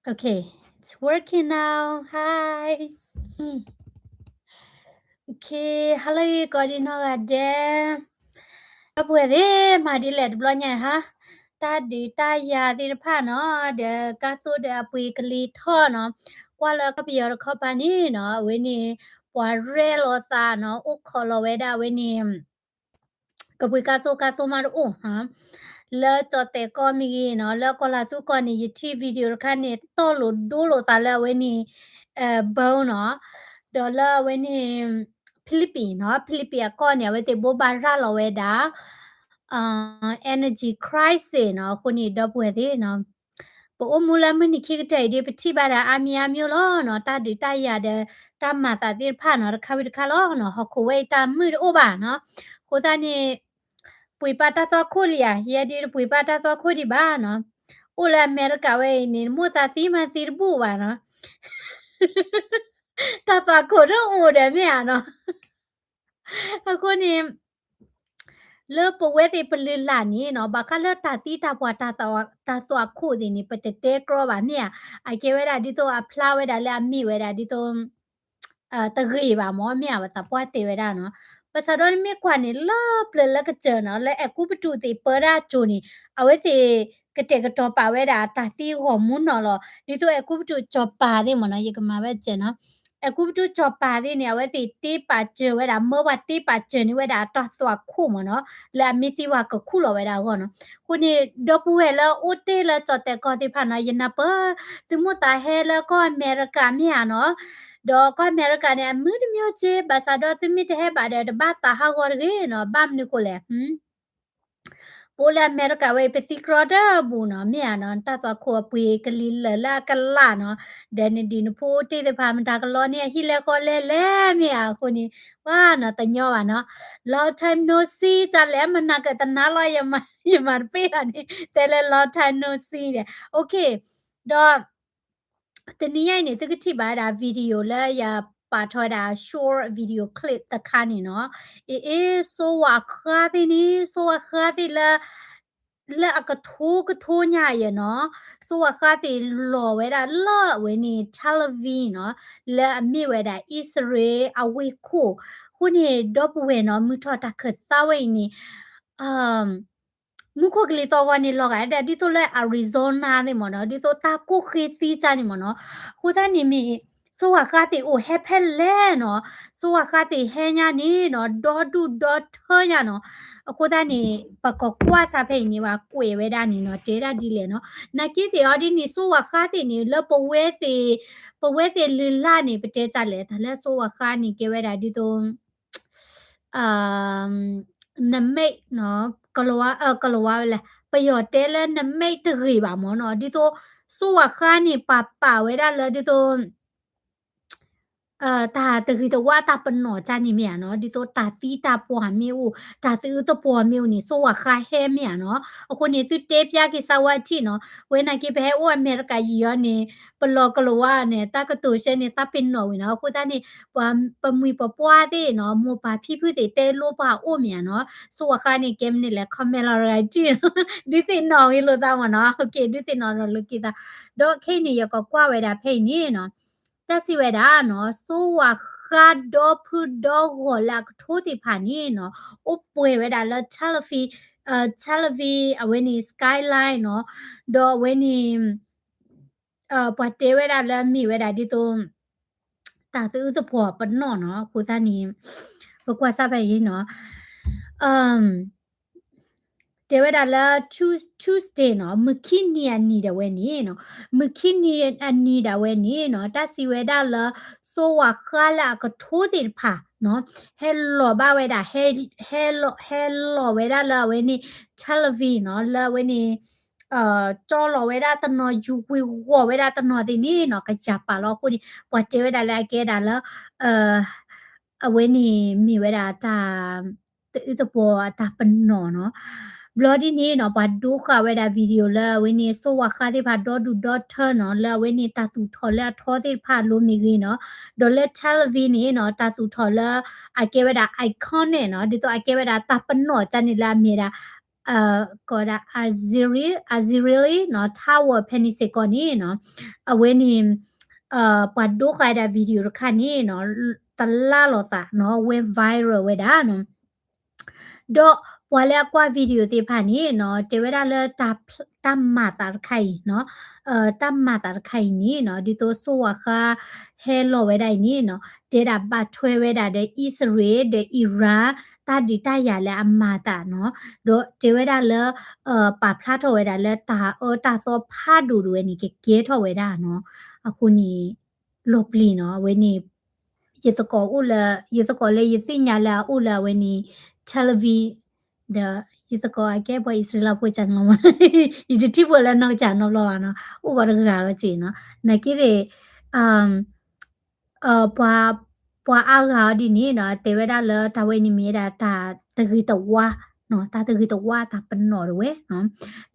Okay, it's working now. Hi. Okay, hello ကိးဒံနီၢ်ဂၤဒဲး. ဒီပုၢ်ဝဲၢ်သ့ၣ်မၤဒ်လဲၣ်တဘျီညါဧါ. တၢ်ဒုးတၢ်ယၤသ့ၣ်တဖၣ်နီၤ, ဒီးကါသိဒီးအပှ့ၤကလံၤထီၣ်နီၤ, ကွၢ်လၢကီၢ်ပယီၤတခီပၤန့ၣ်နီၤ, အဝဲန့ၣ် ပှၤရဲၣ်လီၤသးနီၤ, အိၣ်ခိးလီၤဝဲဒၣ်အဝဲန့ၣ် ကပှ့ၤကါသိကါသိမးတအိၣ်နီၤ, လၢကၠီၣ်တဲာ်ကီၢ်မ့ၢ်ဂ့ၤနီၤ, လၢကီၢ်လၤသူကီၢ်န့ၣ် ယထံၣ် video တခါန့ၣ် တီၢ်လိာ်ဒိလိာ်သးလၢအဝဲန့ၣ် ဘၢနီၤ, ဒီးလၢအဝဲန့ၣ် Philippines နီၤ, Philippines အကီၢ်န့ၣ် အဝဲသ့ၣ်ဘိးဘၣ်ရၤလီၤဝဲဒၣ် energy crisis နီၤ. အဃိန့ၣ် ဒီပုၢ်ဝဲၢ်သ့ၣ်နီၤ, ပအိၣ်မူလၢမုၢ်နံၤခံကတၢၢ်အံၤဒီး ပထံၣ်ဘၣ်ဒၣ်အါမံၤအါမံၤလီၤနီၤ, တၢ်ဒုးတၢ်ယၤဒီး တၢ်မၤသးသ့ၣ်တဖၣ်နီၤ, တခါဝံၤတခါလီၤနီၤ, ဟီၣ်ခိၣ်ဝဲအံၤတၢ်မုာ်တအိၣ်ဘၣ်နီၤ. အဃိသတးန့ၣ် ပှ့ၤပာ်တၢ်သွၣ်ခိၣ်လံဧါ, ယဲဒ်တပှ့ၤပာ်တၢ်သွၣ်ခိၣ်ဒံးဘၣ်နီၤ. အိၣ်လၢအမဲရကၤဝဲအံၤန့ၣ် မိၢ်သးသံမၤသံတဘူၣ်ဘၣ်နီၤ, တၢ်သွၣ်ခိၣ်တအိၣ်ဒီးမ့ၢ်ဧါနီၤ. အဃိန့ၣ် လၢပဝဲသ့ၣ်ပလုၢ်လၢ်န့ၣ်နီၤ, ဘၣ်ဃးလၢတၢ်သံတၢ်ပှၢ် တၢ်သွၣ်ခိၣ်သ့ၣ်န့ၣ် ပတတဲကြီဘၣ်မ့ၢ်ဧါ, အကဲဝဲဒၣ်ဒ်သိးအဖျါဝဲဒၣ်လၢအမ့ၢ်ဝဲဒၣ်ဒ်သိး တဂ့ၤဘၣ်မ့ၢ်ဧါ, ပသးပှၢ်တဲဝဲဒၣ်နီၤ. ဘၣ်ဆၣ်ဒီးနမ့ၢ်ကွၢ်န့ၣ် လၢပျၢၤလၢကစၢၢ်နီၤ, လၢအဲၤကူပတူးသ့ၣ်ပၢဒၣ်ကၠိၤန့ၣ် အဝဲသ့ၣ်ကတဲာ်ကတီၤပာ်ဝဲဒၣ်တၢ်သံဂီၢ်မူနီၤလီၤ. ဒ်သိးအဲၤကူပတူးစီၤပၤသ့ၣ်မ့ၢ်နီၤ, ယကမၤဝဲစဲးနီၤ, အဲၤကူပတူးစီၤပၤသ့ၣ်န့ၣ် အဝဲသ့ၣ်တ့ပာ်စၢၤဝဲဒၣ်, မၢပှၤတ့ပာ်စၢၤန့ၢ်ဝဲဒၣ်တၢ်သွၣ်ခိၣ်မ့ၢ်နီၤ, လၢအမ့ၢ်သံဝဲကခူၣ်လီၤဝဲဒၣ်အဂီၢ်နီၤ. အဃိန့ၣ် ဒီပုၢ်ဝဲၢ်လၢအိၣ်တ့ၢ်လၢကၠီၣ်တဲာ်ကီၢ်သ့ၣ်တဖၣ်နီၤ, ယနၢ်ပၢၢ် သုမိၢ်သးဟဲလၢကီၢ်အမဲရကၤမ့ၢ်ဧါနီၤ, ဒီးကီၢ်အမဲရကၤန့ၣ် အမုာ်တမံၤက့, ဘၣ်ဆၣ်ဒီးသုမ့ၢ်တဟဲဘၣ်ဒီး တဘၣ်သးဟးဂီၤတဂ့ၤနီၤ, ဘၣ်မနုၤဃိလဲၣ် ပအိၣ်လၢအမဲရကၤဝဲအံၤ ပသံကြီတဘူၣ်နီၤ, မ့ၢ်ဧါနီၤ, တၢ်သွၣ်ခိၣ်အပှ့ၤကလံၤလၢာ်လၢအကလးနီၤ, ဒီးနဒံၤနဖိအိၣ်တ့ၢ်သ့ၣ်တဖၣ် မတၤကလီန့ၣ် အဟံၣ်လဲၤဃီလဲၤလဲၤမ့ၢ်ဧါ, အဃိန့ၣ် ဝါနီၤ တညီဘၣ်နီၤ, long time no see ကလဲၣ်မနၤကတနါလီၤ, ယမၤတပ့ၢ်ဘၣ်န့ၣ် တဲလၢ long time no see ဒီး okay, ဒီး တနံၤညါအံၤန့ၣ် သုကထံၣ်ဘၣ်ဝဲဒၣ် video လၢယပာ်ထီၣ်ဝဲဒၣ် short video clip တခါန့ၣ်နီၤ, အ့ အ့ စိဝၣ်ဃါသ့ၣ်န့ၣ် စိဝၣ်ဃါသ့ၣ်လၢ လၢအကထိကထိညါယဲၢ်နီၤ, စိဝၣ်ဃါသ့ၣ်လီၤဝဲဒၣ်လၢအဝဲန့ၣ် Tel Aviv နီၤ, လၢအမ့ၢ်ဝဲဒၣ်အံၣ်စရ့လးအဝ့ၢ်ခိၣ်, အဃိန့ၣ် ဒီပုၢ်ဝဲၢ်နီၤ မုၢ်ထီၣ်တၢ်ခၢၣ်သးဝဲအံၤန့ၣ် မူခိၣ်ကလံၤသီၣ်ဂီၤန့ၣ် လီၤဂာ်ဒၣ်ဒ်သိးလၢ Arizona သ့ၣ်မ့ၢ်နီၤ, ဒ်သိးတၢ်ကိၢ်ဃ့သံကၢ်န့ၣ်မ့ၢ်နီၤ, အဃိသတးန့ၣ်မ့ၢ် စိဝၣ်ဃါသ့ၣ်အိၣ်ဟဲဖဲလဲၣ်နီၤ, စိဝၣ်ဃါသ့ၣ်ဟဲညါန့ၣ်နီၤ ဒီဒူၣ်ဒီထၢညါနီၤ, အဃိသတးန့ၣ် ပကကွၢ်စၢ်ဖဲအံၤန့ၣ် ပှၤကွဲးဝဲဒၣ်န့ၣ်နီၤ တဲဒၣ်ဒ်လဲၣ်နီၤ, နာ်က့သ့ၣ်အီၤဒ်န့ၣ် စိဝၣ်ဃါသ့ၣ်န့ၣ် လၢပဝဲသ့ၣ် ပဝဲသ့ၣ်လုၢ်လၢ်န့ၣ် ပတဲတၢ်လဲၣ် တၢ်လၢစိဝၣ်ဃါန့ၣ် ကဲဝဲဒၣ်ဒ်သိး နမိတ်နီၤ, ကလဝါ ကလဝါဝဲလဲၣ်, ပယီၤတဲလၢနမိတ်တဂ့ၤဘၣ်မ့ၢ်နီၤ, ဒ်သိး စိဝၣ်ဃါန့ၣ် ပာ်ပာ်ဝဲဒၣ်လၢဒ်သိး တၢ်တဂ့ၤတဝါတၢ်ပနီၣ်ကၢ်န့ၣ်မ့ၢ်ဧါနီၤ, ဒ်သိးတၢ်သံတၢ်ပှၢ်မ့ၢ်အိၣ် တၢ်သအုးသပှီၤမ့ၢ်အိၣ်န့ၣ် စိဝၣ်ဃါဟဲမ့ၢ်ဧါနီၤ, အဃိန့ၣ် သုတဲပျါက့ၤစၢ်ဝဲထံၣ်နီၤ, ဝဲနာ်က့ပဟဲအိၣ်အမဲရကၤယံာ်ယီန့ၣ် ပလီၢ်ကလဝါန့ၣ် တၢ်ကတိၤရှဲန့ၣ် သးပ့ၤနီၣ်ဝံၤနီၤ, အဃိသတးန့ၣ် ပှၤပမှံၤပပှၢ်သ့ၣ်နီၤ, မိၢ်ပၢ်ဖံဖုသ့ၣ်တဲလိပှၤအိၣ်မ့ၢ်ဧါနီၤ, စိဝၣ်ဃါန့ၣ် ကဲမနုၤလဲၣ် comment လီၤရၤတံၢ်, ဒုးသ့ၣ်နီၣ်ဂ့ၤလိာ်သးမ့ၢ်နီၤ, ဒုးသ့ၣ်နီၣ်ဒီးလိာ်က့ၤသး, ဒီးခဲအံၤန့ၣ် ယကကွၢ်ဝဲဒၣ်ဖဲအံၤန့ၣ်နီၤ, တၢ်စံးဝဲဒၣ်နီၤ, စိဝၣ်ဃါဒီဖုဒီဂီၢ်လၢအကထိသ့ၣ်တဖၣ်န့ၣ်နီၤ, အိၣ်ပှဲၤဝဲဒၣ်လၢ Tel Aviv, Tel Aviv အဝဲန့ၣ် skyline နီၤ, ဒီးအဝဲန့ၣ် ပှၤတဲဝဲဒၣ်လၢအမ့ၢ်ဝဲဒၣ်ဒ်သိး တၢ်သအုးသပှီၤပနီၣ်နီၤ, အဃိသတးန့ၣ် ပကွၢ်စၢ်ဖဲအံၤနီၤ, တဲဝဲဒၣ်လၢ Tues- Tuesday နီၤ, မုၢ်ခံနံၤအနံၤဒၣ်ဝဲန့ၣ်နီၤ, မုၢ်ခံနံၤအနံၤဒၣ်ဝဲန့ၣ်နီၤ, တၢ်စံးဝဲဒၣ်လၢ စိဝၣ်ဃါလၢအကထိသ့ၣ်တဖၣ်နီၤ, ဟဲလီၤဘၣ်ဝဲဒၣ်, ဟဲလီၤဝဲဒၣ်လၢအဝဲန့ၣ် Tel Aviv နီၤ, လၢအဝဲန့ၣ် ကၠီလီၤဝဲဒၣ်တနီၤ ယူၤကွံာ်ဂီၤဝဲဒၣ်တနီၤသ့ၣ်န့ၣ်နီၤ, ကစၢ်ပာ်လီၤအဃိန့ၣ် ပှၤတဲဝဲဒၣ်လၢအကဲဒၣ်လၢ အဝဲန့ၣ်မ့ၢ်ဝဲဒၣ်တၢ် သအုးသပှီၤအတၢ်ပနီၣ်နီၤ, ဘျီဒ်န့ၣ်နီၤ ပှၤဒိဃာ်ဝဲဒၣ် video လၢအဝဲန့ၣ် စိဝၣ်ဃါသ့ၣ်တဖၣ်ဒီဒူၣ်ဒီထၢနီၤ, လၢအဝဲန့ၣ်တၢ်သူၣ်ထီၣ်လၢအထီသ့ၣ်တဖၣ်အလိၤမ့ၢ်ဂ့ၤနီၤ, ဒီးလၢ Tel Aviv န့ၣ်နီၤ တၢ်သူၣ်ထီၣ်လၢ အကဲဝဲဒၣ် iconic နီၤ, ဒ်သိးအကဲဝဲဒၣ်တၢ်ပနီၣ်ကၢ်န့ၣ်လၢအမ့ၢ်ဒၣ် ကိးဒၣ် Azrieli နီၤ tower ဖဲန့ၣ်စ့ၢ်ကီးန့ၣ်နီၤ, အဝဲန့ၣ် ပှၤဒိဃာ်ဝဲဒၣ် video တခါန့ၣ်နီၤ တလါလိာ်သးနီၤ went viral ဝဲဒၣ်နီၤ. ဒီးပှၤလၢအကွၢ် video သ့ၣ်တဖၣ်န့ၣ်နီၤ တဲဝဲဒၣ်လၢ တၢ်မၤသးတခါအံၤနီၤ, တၢ်မၤသးတခါအံၤန့ၣ်နီၤ ဒ်သိးစိဝၤဃါဟဲလီၤဝဲဒၣ်အံၤန့ၣ်နီၤ တဲဒၣ်ဘၣ်ထွဲဝဲဒၣ်ဒီး အံၣ်စရ့လး ဒီး Iran တၢ်ဒုးတၢ်ယၤလၢအမၤသးနီၤ, ဒီးတဲဝဲဒၣ်လၢ ပာ်ဖျါထီၣ်ဝဲဒၣ်လၢတၢ်အၢတၢ်သီဖးဒိၣ်တဝဲန့ၣ် ကကဲထီၣ်ဝဲဒၣ်နီၤ, အဃိန့ၣ် လီၤပျံၤနီၤ အဝဲန့ၣ် ယသကိးအိၣ်လၢ ယသကိးလၢယသ့ၣ်ညါလၢအအိၣ်လၢအဝဲန့ၣ် Tel Aviv ဒီး ယသကိးအကဲပှၤအံၣ်စရ့လးဖိကၠၢ်နီၤ, ယတထံၣ်ဖိလၢနီၢ်ကစၢ်နီတဘျီဘၣ်နီၤ, အိၣ်ဂီၤတဂၤဂီၤက့ၤနီၤ, နာ်က့သ့ၣ် ပှၤ ပှၤအါဂၤအီၤဒ်န့ၣ်နီၤ တဲဝဲဒၣ်လၢတၢ်ဝဲန့ၣ်မ့ၢ်ဝဲဒၣ်တၢ်တဂ့ၤတဝါနီၤ, တၢ်တဂ့ၤတဝါတၢ်ပနီၣ်တဝဲနီ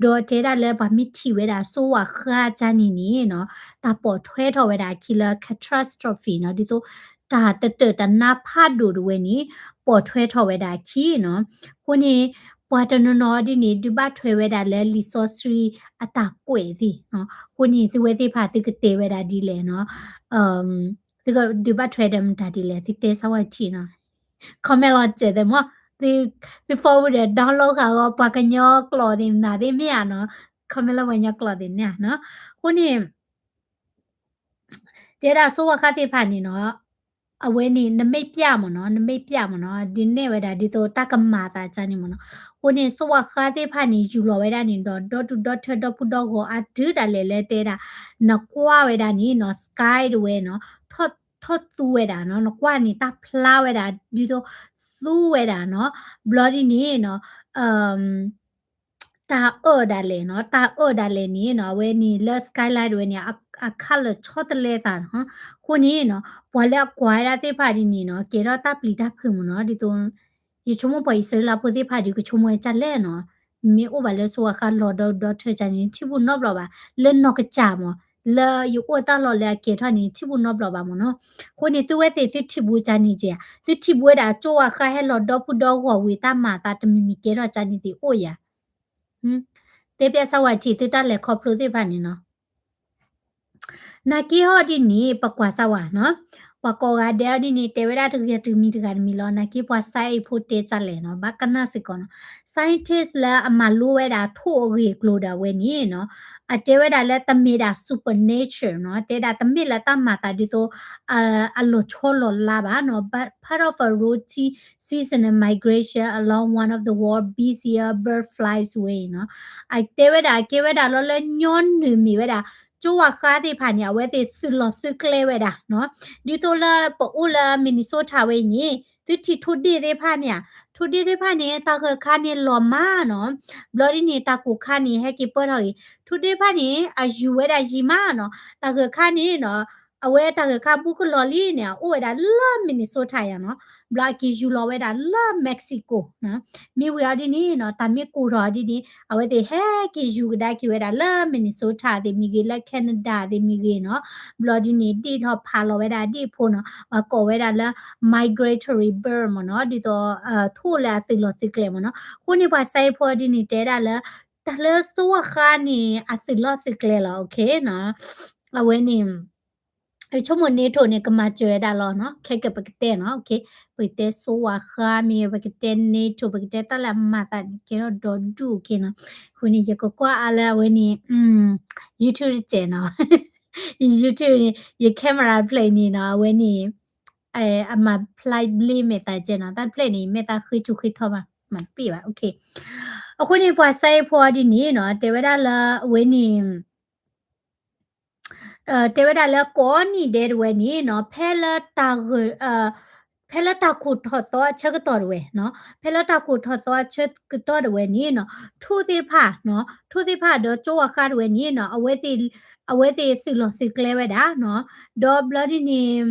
ၤ, ဒီးတဲဒၣ်လၢပှၤမ့ၢ်ထံၣ်ဝဲဒၣ်စိဝၤဃါကၢ်န့ၣ်န့ၣ်နီၤ တၢ်ပိာ်ထွဲထီၣ်ဝဲဒၣ်အခံလၢ catastrophe နီၤ, ဒ်သိး တၢ်တတၢၢ်တနါဖးဒိၣ်တဝဲန့ၣ် ပိာ်ထွဲထီၣ်ဝဲဒၣ်အခံနီၤ, အဃိန့ၣ် ပှၤတနီၤနီၤဒ်န့ၣ် ဒုးဘၣ်ထွဲဝဲဒၣ်လၢလံာ်စီဆှံအတၢ်ကွဲးသ့ၣ်နီၤ, အဃိန့ၣ် သုဝဲသ့ၣ်တဖၣ်သုကတဲဝဲဒၣ်ဒ်လဲၣ်နီၤ, သုကဒုးဘၣ်ထွဲဒီးမတၤဒ်လဲၣ် သုတဲစၢ်ဝဲထံၣ်နီၤ, comment လီၤစဲးသ့ၣ်မး, သု forward ဒီး download ဃာ်ဂီၤ ပှၤကညီကျိာ်သ့ၣ်မနုၤသ့ၣ်မ့ၢ်ဧါနီၤ, comment လၢပှၤကညီကျိာ်သ့ၣ်န့ၣ်နီၤ, အဃိန့ၣ် တဲဒၣ်စိဝၤဃါသ့ၣ်တဖၣ်န့ၣ်နီၤ, အဝဲန့ၣ် နမိတ်ပြ မ့ၢ်နီၤ, နမိတ်ပြ မ့ၢ်နီၤ, ဒုးနဲၣ်ဝဲဒၣ်ဒ်သိးတၢ်ကမၤသးကၢ်န့ၣ်မ့ၢ်နီၤ, အဃိန့ၣ် စိဝၤဃါသ့ၣ်တဖၣ်န့ၣ် ယူၤလီၤဝဲဒၣ်န့ၣ်ဒီး ဒီတူၢ်ဒီထၢဒီပုၢ်ဒီဂီၤအါတုၤဒၣ်လဲာ်လၢတဲဒၣ် နကွၢ်ဝဲဒၣ်န့ၣ်နီၤ sky တဝဲနီၤ, ထီၣ်သူဝဲဒၣ်နီၤ, နကွၢ်န့ၣ်တၢ်ဖျါဝဲဒၣ် ဒ်သိးသူဝဲဒၣ်နီၤ, ဘျီဒ်န့ၣ်နီၤ တၢ်အၢၣ်ဒၣ်လဲာ်နီၤ, တၢ်အၢၣ်ဒၣ်လဲာ်န့ၣ်နီၤ, အဝဲန့ၣ်လၢ skyline တဝဲန့ၣ် အ color ဆီတလဲသးနီၤ, အဃိန့ၣ်နီၤ ပှၤလၢအကွၢ်ဝဲဒၣ်သ့ၣ်တဖၣ်ဒ်န့ၣ်နီၤ ကဲထီၣ်တၢ်ပျံၤတၢ်ဖုးမ့ၢ်နီၤ, ဒ်သိး ယဆိကမိၣ်ပှၤအံၣ်စရ့လးဖိသ့ၣ်တဖၣ်ဒီး ကဆိကမိၣ်ဝဲဒ်လဲၣ်နီၤ, မ့ၢ်အိၣ်ဘၣ်လၢစိဝၤဃါလီၤဒီဒီထၢကၢ်န့ၣ် ထံၣ်ဘူးနီတဘျီဘၣ်, လၢနီၢ်ကစၢ်မ့ၢ် လၢယအိၣ်တၢ်လီၢ်လၢအကဲထီၣ်န့ၣ် ထံၣ်ဘူးနီတဘျီဘၣ်မ့ၢ်နီၤ, အဃိန့ၣ် သုဝဲသ့ၣ်သုထံၣ်ဘူးကၢ်န့ၣ်က့ၤဧါ, သုထံၣ်ဘူးဝဲဒၣ်စိဝၤဃါဟဲလီၤဒီပုၢ်ဒီဂီၤဝံၤ တၢ်မၤသးတမံၤမံၤကဲထီၣ်ကၢ်န့ၣ်သ့ၣ်အိၣ်ဧါ, တဲပျဲစၢ်ဝဲထံၣ်သုတၢ်လဲၤခီဖျိသ့ၣ်တဖၣ်န့ၣ်နီၤ နာ်က့ဟီဒ်န့ၣ် ပကွၢ်စၢ်ဝဲနီၤ, ပှၤကိးဂၤဒဲးအီၤဒ်န့ၣ် တဲဝဲဒၣ်တဂ့ၤတမံၤတဂၤတမံၤလီၤ, နာ်က့ပှၤ science ဖိတဲစၢ်လဲၣ်နီၤ, ဘၣ်ကနၣ်စ့ၢ်ကီးနီၤ, scientist လၢအမၤလိဝဲဒၣ်ထိၣ်အဂ့ၢ်အကျိၤဒၣ်ဝဲန့ၣ်နီၤ, အတဲဝဲဒၣ်လၢတမ့ၢ်ဒၣ် supernatural နီၤ, တဲဒၣ်တမ့ၢ်လၢတၢ်မၤသးဒ်သိး အလီၤဆီလီၤလါဘၣ်နီၤ, but part of a routine seasonal migration along one of the world's busiest bird flies way နီၤ, အတဲဝဲဒၣ် ကဲဝဲဒၣ်လီၤလၢညီနုၢ်မ့ၢ်ဝဲဒၣ် ကၠိဝၤဃါသ့ၣ်တဖၣ်န့ၣ် အဝဲသ့ၣ်သုးလီၢ်သုးကျဲဝဲဒၣ်နီၤ, ဒ်သိးလၢပအိၣ်လၢ Minnesota ဝဲအံၤန့ၣ် သုထံၣ်ထိၣ်ဒ့ၣ်သ့ၣ်တဖၣ်မ့ၢ်ဧါ, ထိၣ်ဒ့ၣ်သ့ၣ်တဖၣ်န့ၣ် တၢ်ဂၢၢ်ခါန့ၣ်လီၤမးနီၤ, ဘျီဒ်န့ၣ် တၢ်ကိၢ်ခါန့ၣ် ဟဲက့ၤပၢၢ်ထီၣ်ဂ့ၤ, ထိၣ်ဒ့ၣ်တဖၣ်န့ၣ် အယူၤဝဲဒၣ်ယံာ်မးနီၤ, တၢ်ဂၢၢ်ခါန့ၣ်နီၤ အဝဲတၢ်ဂၢၢ်ခါဘူးကလီၤလံန့ၣ် အအိၣ်ဝဲဒၣ်လၢ Minnesota ယၤနီၤ, ဘျီအက့ၤယူၤလီၤဝဲဒၣ်လၢ Mexico နီၤ, မ့ၢ်ဝံၤအီၤဒ်န့ၣ်နီၤ တၢ်မ့ၢ်ကိၢ်ထီၣ်အီၤဒ်န့ၣ် အဝဲသ့ၣ်ဟဲက့ၤယူၤကဒါက့ၤဝဲဒၣ်လၢ Minnesota သ့ၣ်မ့ၢ်ဂ့ၤ လၢ Canada သ့ၣ်မ့ၢ်ဂ့ၤနီၤ, ဘျီဒ်န့ၣ် ဒ့ၣ်ထီၣ်ဖးလီၤဝဲဒၣ်ဒ့ၣ်ဖိနီၤ, ပှၤကိးဝဲဒၣ်လၢ migratory bird မ့ၢ်နီၤ, ဒ်သိး ထိၣ်လၢအသုးလီၢ်သုးကျဲမ့ၢ်နီၤ, အဃိန့ၣ်ပှၤ science ဖိဒ်န့ၣ် တဲဒၣ်လၢ တၢ်လၢစိဝၤဃါန့ၣ် အသုးလီၢ်သုးကျဲလီၤ, OK နီၤ, အဝဲန့ၣ် ဆိကမိၣ် NATO န့ၣ် ကမၤစၢၤဝဲဒၣ်လီၤနီၤ, ခဲကပကတဲနီၤ, OK ပကတဲစိဝၤဃါမ့ၢ်ဂ့ၤ ပကတဲ NATO ပကတဲတၢ်လၢအမၤသးန့ၣ် ကဲထီၣ်ဒီဒူၣ် OK နီၤ, အဃိန့ၣ် ယကကွၢ်အါလၢအဝဲန့ၣ် YouTube တစဲးနီၤ, ယ YouTube န့ၣ် ယ camera တဖျၢၣ်အံၤန့ၣ်နီၤ အဝဲန့ၣ် အမၤ flight blade မဲာ်သးကဲနီၤ, တၢ်တဖျၢၣ်န့ၣ် မဲာ်သးဃ့ဆူၣ်ဃ့ထီဘၣ်, မၤတပ့ၢ်ဘၣ်, OK အဃိန့ၣ် ပှၤ science ဖိဒ်န့ၣ်နီၤ တဲဝဲဒၣ်လၢအဝဲန့ၣ် တဲဝဲဒၣ်လၢကိးနံၣ်ဒဲးတဝဲန့ၣ်နီၤ ဖဲလၢတၢ်ဂၢၢ် ဖဲလၢတၢ်ခိၣ်ထီၣ်သီအဆၢကတီၢ်တဝဲနီၤ, ဖဲလၢတၢ်ခိၣ်ထီၣ်သီအဆၢကတီၢ်တဝဲန့ၣ်နီၤ ထိၣ်သ့ၣ်တဖၣ်နီၤ, ထိၣ်သ့ၣ်တဖၣ်ဒီးကၠိဝၤဃါတဝဲန့ၣ်နီၤ အဝဲသ့ၣ် အဝဲသ့ၣ်သုးလီၢ်သုးကျဲဝဲဒၣ်နီၤ, ဒီးဘျီဒ်န့ၣ်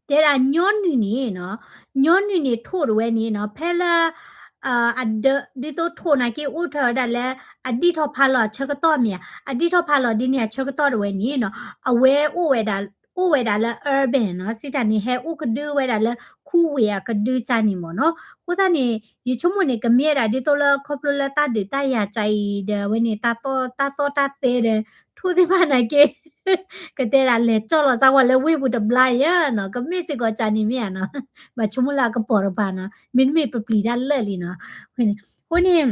တဲဒၣ်ညီနုၢ်န့ၣ်နီၤ, ညီနုၢ်န့ၣ်ထိၣ်တဝဲန့ၣ်နီၤ ဖဲလၢ အဒၢး ဒ်သိးထိၣ်နာ်က့အိၣ်ထီၣ်ဝဲဒၣ်လၢ အဒံၣ်ထီၣ်ဖးလီၤအဆၢကတီၢ်မ့ၢ်ဧါ, အဒံၣ်ထီၣ်ဖးလီၤဒ်န့ၣ်အဆၢကတီၢ်တဝဲန့ၣ်နီၤ အဝဲအိၣ်ဝဲဒၣ် အိၣ်ဝဲဒၣ်လၢ urban နီၤ, စံးတၢ်န့ၣ် ဟဲအိၣ်ကဒုဝဲဒၣ်လၢ ခူဝ့ၢ်အကဒုကၢ်န့ၣ်မ့ၢ်နီၤ. အဃိသတးန့ၣ် ယဆိကမိၣ်န့ၣ် ကမ့ၢ်ဝဲဒၣ်ဒ်သိးလၢခီဖျိလၢတၢ်ဒုးတၢ်ယၤကၢ်အံၤဒီး အဝဲန့ၣ် တၢ်သီတၢ်သီတၢ်သဲဒီး ထိၣ်သ့ၣ်တဖၣ်န့ၣ်က့ ကတဲဒၣ်လဲၤကၠီၣ်လီၤစၢ်ဝဲလၢဝ့ၢ်ပူၤတဘျါယဲနီၤ, ကမ့ၢ်စ့ၢ်ကီးကၢ်န့ၣ်မ့ၢ်ဧါနီၤ, ဘၣ်ဆိကမိၣ်လၢအကပီၤတပၤနီၤ, မ့တမ့ၢ်ပပျံၤတၢ်လၢာ်လံနီၤ. အဃိန့ၣ်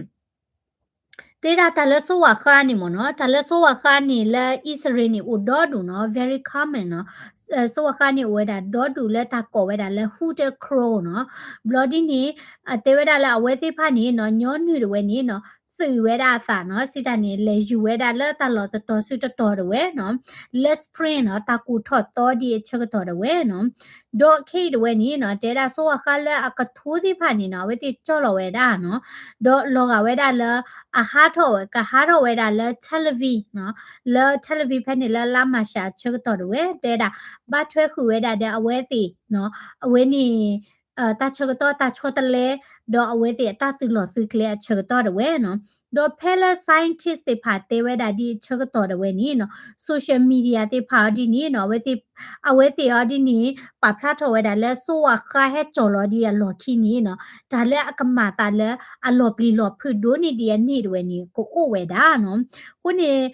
တဲဒၣ်တၢ်လၢစိဝၤဃါန့ၣ်မ့ၢ်နီၤ, တၢ်လၢစိဝၤဃါန့ၣ်လၢအံၣ်စရ့လးန့ၣ်အိၣ်ဒီဒူၣ်နီၤ, very common နီၤ. စိဝၤဃါန့ၣ်အိၣ်ဝဲဒၣ်ဒီဒူၣ်လၢတၢ်ကိးဝဲဒၣ်လၢ Hooded Crow နီၤ. ဘျီဒ်န့ၣ် တဲဝဲဒၣ်လၢအဝဲသ့ၣ်တဖၣ်န့ၣ်နီၤ ညီနုၢ်တဝဲန့ၣ်နီၤ သုးဝဲဒၣ်အသးနီၤ, စံးတၢ်န့ၣ် လဲၤယူၤဝဲဒၣ်လၢတၢ်လီၢ်တတီၤဆူတတီၤတဝဲနီၤ, လၢ spring နီၤ, တၢ်ကူၣ်ထီၣ်သီဒ်အဆၢကတီၢ်တဝဲနီၤ. ဒီးခဲအံၤတဝဲန့ၣ်နီၤ တဲဒၣ်စိဝၤဃါလၢအကထိသ့ၣ်တဖၣ်န့ၣ်နီၤ အဝဲသ့ၣ်ကၠီၣ်လီၤဝဲဒၣ်နီၤ, ဒီးလီၤဂာ်ဝဲဒၣ်လၢ အဟးထီၣ်ဝဲ ကဟးထီၣ်ဝဲဒၣ်လၢ Tel Aviv နီၤ, လၢ Tel Aviv ဖဲန့ၣ်လၢလါမၢ်ၡးအဆၢကတီၢ်တဝဲ တဲဒၣ် ဘၣ်ထွဲဃုာ်ဝဲဒၣ်ဒီးအဝဲသ့ၣ်နီၤ, အဝဲန့ၣ် တၢ်ဆၢကတီၢ်တၢ်ဆီတလဲ ဒီးအဝဲသ့ၣ်အတၢ်သုးလီၢ်သုးကျဲအဆၢကတီၢ်တဝဲနီၤ. ဒီးဖဲလၢ scientist သ့ၣ်တဖၣ်တဲဝဲဒၣ်ဒ်အဆၢကတီၢ်တဝဲန့ၣ်နီၤ social media သ့ၣ်တဖၣ်အီၤဒ်န့ၣ်နီၤ အဝဲသ့ၣ် အဝဲသ့ၣ်အီၤဒ်န့ၣ် ပာ်ဖျါထီၣ်ဝဲဒၣ်လၢစိဝၤဃါဟဲကၠီၣ်လီၤဒ်အလီၢ်ခံန့ၣ်နီၤ တၢ်လၢအကမၤသးလၢအလီၤပျံၤလီၤဖုးဒိၣ်န့ၢ်ဒံးအန့ၣ်တဝဲန့ၣ် ကအိၣ်ဝဲဒၣ်နီၤ. အဃိန့ၣ်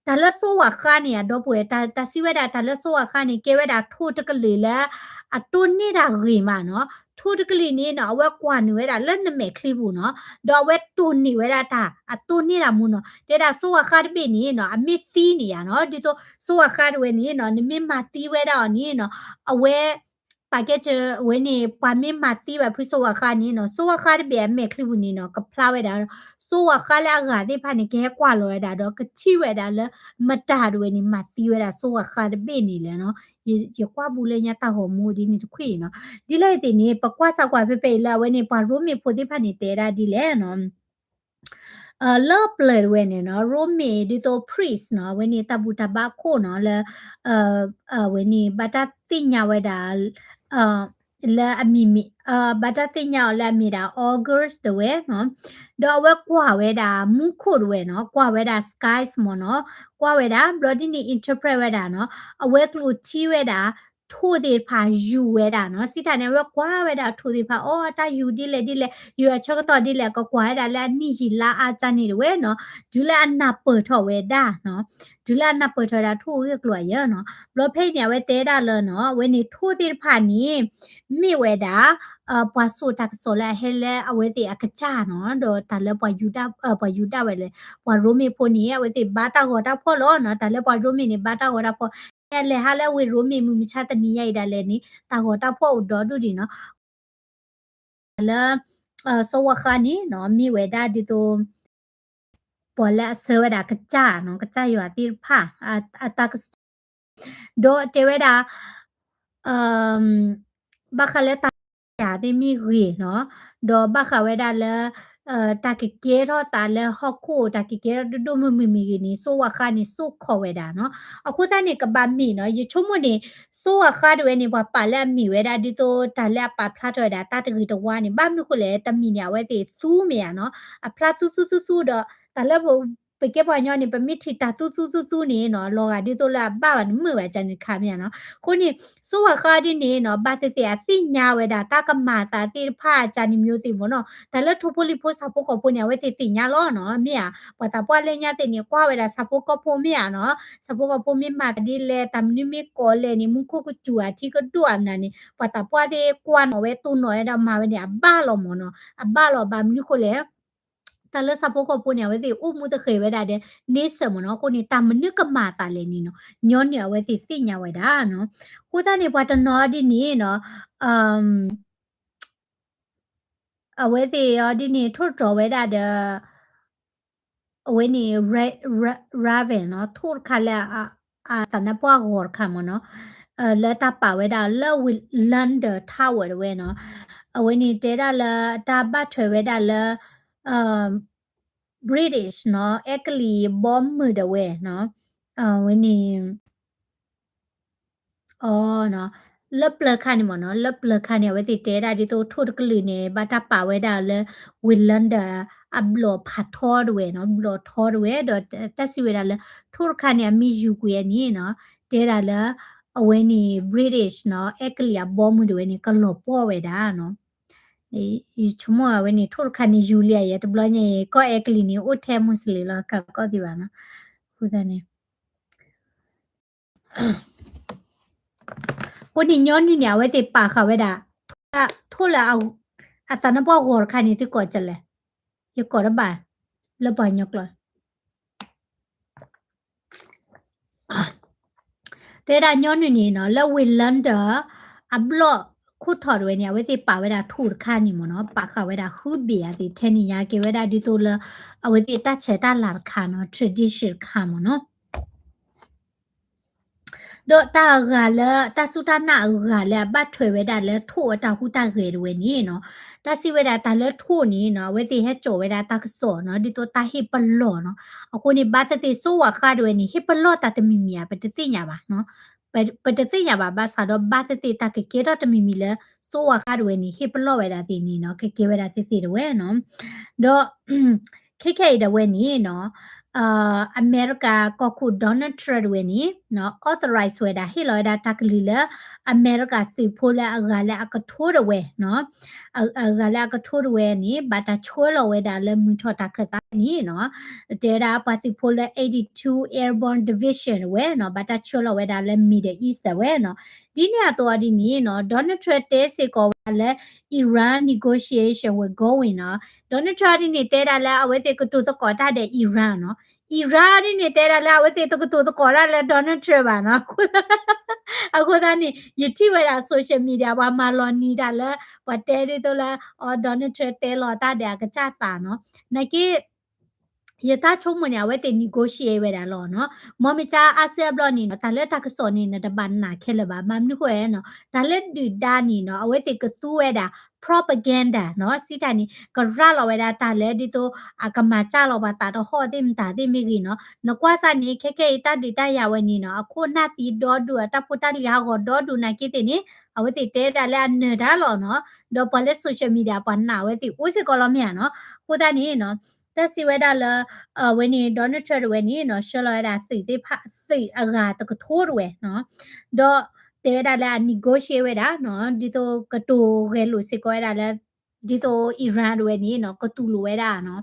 တၢ်လၢစိဝၤဃါန့ၣ် အဒီပုၢ်ဝဲၢ် တၢ်စံးဝဲဒၣ်တၢ်လၢစိဝၤဃါန့ၣ် ကဲဝဲဒၣ်ထိၣ်တကလုာ်လၢ အတိၢ်န့ၢ်တၢ်ဂ့ၤမးနီၤ. ထိၣ်တကလုာ်န့ၣ်နီၤ အဝဲကွၢ်နုာ်ဝဲဒၣ်လၢနမဲာ်ချံပူၤနီၤ, ဒီးအဝဲတိၢ်န့ၢ်ဝဲဒၣ်တၢ် အတိၢ်န့ၢ်တၢ်မူနီၤ. တဲဒၣ်စိဝၤဃါတဘ့ၣ်န့ၣ်နီၤ အမ့ၢ်သံန့ၣ်ယါနီၤ, ဒ်သိးစိဝၤဃါတဝဲန့ၣ်နီၤ နမ့ၢ်မၤသံဝဲဒၣ်အီၤန့ၣ်နီၤ အဝဲ ပာ်ကဲစၢၤဝဲန့ၣ် ပှၤမ့ၢ်မၤသံဘၣ်ဖုစိဝၤဃါန့ၣ်နီၤ စိဝၤဃါတဘ့ၣ်အမဲာ်ချံပူၤန့ၣ်နီၤ ကဖျါဝဲဒၣ် စိဝၤဃါလၢအဂၤသ့ၣ်တဖၣ်န့ၣ် ကဟဲကွၢ်လီၤဝဲဒၣ်ဒီး ကထံၣ်ဝဲဒၣ်လၢ မတၤတဝဲန့ၣ် မၤသံဝဲဒၣ်စိဝၤဃါတဘ့ၣ်န့ၣ်လဲၣ်နီၤ. ယကွၢ်ဘူးလၢညါတၢ်ဂီၤမူဒ်န့ၣ်တခွံအံၤနီၤ. ဒ်လဲၣ်အံၤသ့ၣ်န့ၣ် ပကွၢ်စၢ်ကွၢ်ဖဲဖဲအံၤလၢအဝဲန့ၣ် ပှၤရိမ့ၤဖိသ့ၣ်တဖၣ်န့ၣ် တဲဒၣ်ဒ်လဲၣ်နီၤ လၢပျၢၤတဝဲန့ၣ်နီၤ ရိမ့ၤဒ်သိး priest နီၤ အဝဲန့ၣ်တၢ်ဘူၣ်တၢ်ဘါခိၣ်နီၤ လၢ အဝဲန့ၣ် ဘၣ်တၢ်သ့ၣ်ညါဝဲဒၣ် လၢအမံၤမံၤ ဘၣ်တၢ်သ့ၣ်ညါအီၤလၢအမ့ၢ်ဒၣ် augurs တဝဲနီၤ, ဒီးအဝဲကွၢ်ဝဲဒၣ်မူခိၣ်တဝဲနီၤ, ကွၢ်ဝဲဒၣ် skies မ့ၢ်နီၤ, ကွၢ်ဝဲဒၣ် ဘျီဒ်န့ၣ် interpret ဝဲဒၣ်နီၤ, အဝဲကျိၣ်ထံဝဲဒၣ် ထိၣ်သ့ၣ်တဖၣ်ယူၤဝဲဒၣ်နီၤ, စံးတၢ်န့ၣ် အဝဲကွၢ်ဝဲဒၣ်ထိၣ်သ့ၣ်တဖၣ် အိၣ်တၢ်ယူၤဒ်လဲၣ်ဒ်လဲၣ်, ယူၤအဆၢကတီၢ်ဒ်လဲၣ် ကကွၢ်ဝဲဒၣ်လၢအနံၣ်ယံာ်လါအါကၢ်န့ၣ်တဝဲနီၤ, တုၤလၢအနၢ်ပၢၢ်ထီၣ်ဝဲဒၣ်နီၤ, တုၤလၢအနၢ်ပၢၢ်ထီၣ်ဝဲဒၣ်ထိၣ်ဂ့ၢ်ကျိၤအယၢၢ်နီၤ, ဘျီဖဲအံၤန့ၣ် အဝဲတဲဒၣ်လၢနီၤ, အဝဲန့ၣ်ထိၣ်သ့ၣ်တဖၣ်န့ၣ် မ့ၢ်ဝဲဒၣ် ပှၤစိာ်တၢ်ကစီၣ်လၢအဟဲလၢအဝဲသ့ၣ်အကစၢ်နီၤ, ဒီးတၢ်လၢပှၤယူၤဒၣ်ဝဲလၢ ပှၤရိမ့ၤဖိန့ၣ် အဝဲသ့ၣ်ဘါတၢ်ဂီၤတၢ်ဖှီၣ်လီၤနီၤ, တၢ်လၢပှၤရိမ့ၤန့ၣ် ဘါတၢ်ဂီၤတၢ်ဖှီၣ်, လဲၤဟးလၢဝ့ၢ်ရိမ့ၤမုၢ်မဆါတနံၤညါအံၤဒၣ်လဲာ်န့ၣ် တၢ်ဂီၤတၢ်ဖှီၣ်အိၣ်ဒီဒူၣ်ဒံးနီၤ, လၢ စိဝၤဃါန့ၣ်နီၤ မ့ၢ်ဝဲဒၣ်ဒ်သိး ပှၤလၢအဆှၢဝဲဒၣ်ကစၢ်နီၤ, ကစၢ်ယွၤသ့ၣ်တဖၣ် အတၢ်ကစီၣ်, ဒီးတဲဝဲဒၣ် ဘၣ်ဃးလၢတၢ်သ့ၣ်ညါသ့ၣ်မ့ၢ်ဂ့ၤနီၤ, ဒီးဘၣ်ဃးဝဲဒၣ်လၢ တၢ်ကကဲထီၣ်သးလၢဟီၣ်ခိၣ် တၢ်ကကဲထီၣ်ဒိၣ်ဒိၣ်မုၢ်မုၢ်မ့ၢ်ဂ့ၤန့ၣ် စိဝၤဃါန့ၣ် စိာ်ခီၣ်ဝဲဒၣ်နီၤ, အဃိသတးန့ၣ် ကဘၣ်မ့ၢ်နီၤ, ယဆိကမိၣ်န့ၣ် စိဝၤဃါတဝဲန့ၣ် ပှၤပာ်လၢအမ့ၢ်ဝဲဒၣ်ဒ်သိးတၢ်လၢအပာ်ဖျါထီၣ်ဝဲဒၣ်တၢ်တဂ့ၤတဝါန့ၣ်, ဘၣ်မနုၤဃိလဲၣ် တမံၤန့ၣ် အဝဲသ့ၣ်သူမ့ၢ်ဧါနီၤ, အဖျါသူသူသူသူဒီး တၢ်လၢ ပကဲပှၤကညီန့ၣ် ပမ့ၢ်ထံၣ်တၢ်သူသူသူသူန့ၣ်နီၤ, လီၤဂာ်ဒ်သိးလၢအဘၣ်ဘၣ်န့ၣ် မုာ်ဘၣ်ကန့ၣ်တခါမ့ၢ်ဧါနီၤ, အဃိန့ၣ် စိဝၤဃါဒ်န့ၣ်နီၤ ဘၣ်သ့ၣ်သ့ၣ်အသ့ၣ်ညါဝဲဒၣ် တၢ်ကမၤသးသ့ၣ်တဖၣ်အကန့ၣ် မျိုးသ့ၣ်မ့ၢ်နီၤ, တၢ်လၢထိၣ်ဖိလံၣ်ဖိဆၣ်ဖိကီၢ်ဖိန့ၣ် အဝဲသ့ၣ်သ့ၣ်ညါလီၤနီၤ, မ့ၢ်ဧါ, ပှၤသးပှၢ်လၢညါသ့ၣ်န့ၣ် ကွၢ်ဝဲဒၣ်ဆၣ်ဖိကီၢ်ဖိမ့ၢ်ဧါနီၤ, ဆၣ်ဖိကီၢ်ဖိမ့ၢ်မၤသးဒ်လဲၣ် တၢ်မနုၤမ့ၢ်ကိးလဲၣ်န့ၣ် မူခိၣ်ကစူၤအထံကဒိၣ်အမနုၤန့ၣ် ပှၤသးပှၢ်သ့ၣ်ကွၢ်နီၤဝဲတိၢ်နီၣ်ဝဲဒီးမၤဝဲန့ၣ် အဘၣ်လီၤမ့ၢ်နီၤ, အဘၣ်လီၤ ဘၣ်မနုၤဃိလဲၣ် တၢ်လၢဆၣ်ဖိကီၢ်ဖိန့ၣ် အဝဲသ့ၣ်အိၣ်မူသဃဲၤဝဲဒၣ်ဒီး န့ဆၢၣ်မ့ၢ်နီၤ, အဃိန့ၣ် တၢ်မနုၤကမၤအသးလဲၣ်န့ၣ်နီၤ, ညီနုၢ်အဝဲသ့ၣ်သ့ၣ်ညါဝဲဒၣ်နီၤ, အဃိသတးန့ၣ် ပှၤတနီၤဒ်န့ၣ်နီၤ, အဝဲသ့ၣ်အီၤဒ်န့ၣ် ထိၣ်တြီၤဝဲဒၣ်ဒီး အဝဲန့ၣ် raven နီၤ, ထိၣ်တခါလၢ အသးနါပှၢ်ဂီၤတခါမ့ၢ်နီၤ, လၢတၢ်ပာ်ဝဲဒၣ်လၢ Whillander Tower တဝဲနီၤ, အဝဲန့ၣ်တဲဒၣ်လၢတၢ်ဘၣ်ထွဲဝဲဒၣ်လၢ British နီၤ, အဲကလံးဘီမုၢ်တဝဲနီၤ, အဝဲန့ၣ် အီၤနီၤ, လၢပျၢၤခါန့ၣ်မ့ၢ်နီၤ, လၢပျၢၤခါန့ၣ် အဝဲသ့ၣ်တဲဒၣ်ဒ်သိးထိၣ်တကလုာ်န့ၣ် ဘၣ်တၢ်ပာ်ဝဲဒၣ်လၢ Whillander အဘျီၣ်ဖးထီတဝဲနီၤ, ဘျီၣ်ထီတဝဲ ဒီးတၢ်စံးဝဲဒၣ်လၢ ထိၣ်တခါန့ၣ် အမံၤယူၤကွံာ်အန့ၣ်နီၤ, တဲဒၣ်လၢ အဝဲန့ၣ် British နီၤ အဲကလံးအဘီမုၢ်တဝဲန့ၣ် ကလီၤပှီၢ်ဝဲဒၣ်နီၤ. ယဆိကမိၣ်အဝဲန့ၣ် ထိၣ်တခါန့ၣ် ယူၤလံယဲ တဘျီညါအံၤ ကီၢ်အဲကလံးန့ၣ် အိၣ်ထဲမူးစလ့ၣ်လီၤ ကးကီၢ်သ့ဘၣ်နီၤ. အဃိသတးန့ၣ် အဃိန့ၣ် ညီနုၢ်န့ၣ် အဝဲသ့ၣ်ပာ်ဃာ်ဝဲဒၣ် ထိၣ်လၢ အသးနါပှၢ်ဂီၤတခါန့ၣ် သုကိးကလဲၣ်, ယကိးတဘၣ် လၢပှၤကညီကျိာ် တဲဒၣ်ညီနုၢ်န့ၣ်နီၤ လၢဝ့ၢ် London အဘျီၣ်ခိၣ်ထီၣ်တဝဲန့ၣ် အဝဲသ့ၣ်ပာ်ဝဲဒၣ်ထိၣ်တခါန့ၣ်မ့ၢ်နီၤ ပာ်ဃာ်ဝဲဒၣ်ဃုဘ့ၣ်အသ့ၣ်ထဲန့ၣ်ညါက့ၤဝဲဒၣ်ဒ်သိးလၢ အဝဲသ့ၣ်တၢ်ဆဲးတၢ်လၤတခါနီၤ tradition တခါမ့ၢ်နီၤ. ဒီးတၢ်အဂၤလၢ တၢ်စူၢ်တၢ်နာ်အဂၤလၢအဘၣ်ထွဲဝဲဒၣ်လၢထိၣ်အတၢ်ဟူးတၢ်ဂဲၤတဝဲန့ၣ်နီၤ တၢ်စံးဝဲဒၣ်တၢ်လၢထိၣ်န့ၣ်နီၤ အဝဲသ့ၣ်ဟဲစိာ်ဝဲဒၣ်တၢ်ကစီၣ်နီၤ ဒ်သိးတၢ်ဟ့ၣ်ပလီၢ်နီၤ. အဃိန့ၣ် ဘၣ်သ့ၣ်သ့ၣ် စိဝဲဃါတဝဲန့ၣ် ဟ့ၣ်ပလီၢ်တၢ်တမံၤမံၤဧါ ပတသ့ၣ်ညါဘၣ်နီၤ. ပတသ့ၣ်ညါဘၣ် ဘၣ်ဆၣ်ဒီးဘၣ်သ့ၣ်သ့ၣ်တၢ်ကကဲထီၣ်တမံၤမံၤလၢ စိဝဲဃါတဝဲန့ၣ် ဟ့ၣ်ပလီၢ်ဝဲဒၣ်သ့ၣ်န့ၣ်နီၤ ကကဲဝဲဒၣ်သ့ၣ်သ့ၣ်တဝဲနီၤ. ဒီး ခဲခဲအံၤဒၣ်ဝဲန့ၣ်နီၤ အမဲရကၤကီၢ်ခိၣ် Donald Trump တဝဲန့ၣ် authorize ဝဲဒၣ် ဟ့ၣ်လီၤဝဲဒၣ်တၢ်ကလုၢ်လၢ အမဲရကၤသုးဖိလၢအဂၤလၢအကထိတဝဲနီၤ အဂၤလၢအကထိတဝဲန့ၣ် ဘၣ်တၢ်ဆှၢလီၤဝဲဒၣ်လၢမုၢ်ထီၣ်တၢ်ခၢၣ်သးန့ၣ်နီၤ တဲဝဲဒၣ်ပှၤသုးဖိလၢ eighty-two Airborne Division တဝဲနီၤ ဘၣ်တၢ်ဆှၢလီၤဝဲဒၣ်လၢ Middle East တဝဲနီၤ. ဒ်န့ၣ်အသိးအီၤဒ်န့ၣ်နီၤ Donald Trump တဲစ့ၢ်ကီးဝဲဒၣ်လၢ Iran negotiation were going နီၤ. Donald Trump ဒ်န့ၣ် တဲဒၣ်လၢအဝဲသ့ၣ်ကတိၤသကိးတၢ်ဒီး Iran နီၤ. Iran ဒ်န့ၣ် တဲဒၣ်လၢအဝဲသ့ၣ်တကတိၤသကိးတၢ်လၢ Donald Trump ဘၣ်နီၤ. အဃိသတးန့ၣ် ယထံၣ်ဝဲဒၣ် social media ပှၤမၤလီၤနံၤတၢ်လၢ ပှၤတဲဒ်သိးလၢ အီ Donald Trump တဲလီၤတၢ်ဒီးအကစၢ်သးနီၤ. နာ်က့ ယတၢ်ဆိကမိၣ်န့ၣ် အဝဲသ့ၣ် negotiate ဝဲဒၣ်လီၤနီၤ. မ်မ့ၢ်ကါအါစဲအဘျီန့ၣ်နီၤ တၢ်လၢတၢ်ကစီၣ်န့ၣ် နတဘၣ်နာ်ခဲလၢာ်ဘၣ်. ဘၣ်မနုၤဃိနီၤ တၢ်လၢဒုၣ်ဒါန့ၣ်နီၤ အဝဲသ့ၣ်ကသူဝဲဒၣ် propaganda နီၤ စံးတၢ်န့ၣ် ကရၤလီၤဝဲဒၣ်တၢ်လၢဒ်သိး အကမၤစၢ်လီၤပှၤသးတဟီၣ်သ့ၣ်မတၤသ့ၣ်မ့ၢ်ဂ့ၤနီၤ. နကွၢ်စၢ်န့ၣ် ခဲခဲအံၤတၢ်ဒုးတၢ်ယၤဝဲန့ၣ်နီၤ အခိၣ်နၢ်သံဒီဒူၣ် အတၢ်ဖိတၢ်လံၤဟးဂီၤဒီဒူၣ်နာ်က့သ့ၣ်န့ၣ် အဝဲသ့ၣ်တဲဒၣ်လၢအနၢၤတၢ်လီၤနီၤ. ဒီးပှၤလၢ social media ပှၤနာ်ဝဲသ့ၣ်အိၣ်စ့ၢ်ကီးလီၤမ့ၢ်ဧါနီၤ. အဃိသတးန့ၣ်နီၤ တၢ်စံးဝဲဒၣ်လၢ အဝဲန့ၣ် Donald Trump တဝဲန့ၣ်နီၤ ဆှၢလီၤဝဲဒၣ်သုးသ့ၣ်တဖၣ် သုးအဂၤတကထိတဝဲနီၤ ဒီးတဲဝဲဒၣ်လၢအ negotiate ဝဲဒၣ်နီၤ ဒ်သိးကတိၤဂဲၤလိာ်စ့ၢ်ကီးဝဲဒၣ်လၢ ဒ်သိး Iran တဝဲန့ၣ်နီၤ ကတူၢ်လိာ်ဝဲဒၣ်နီၤ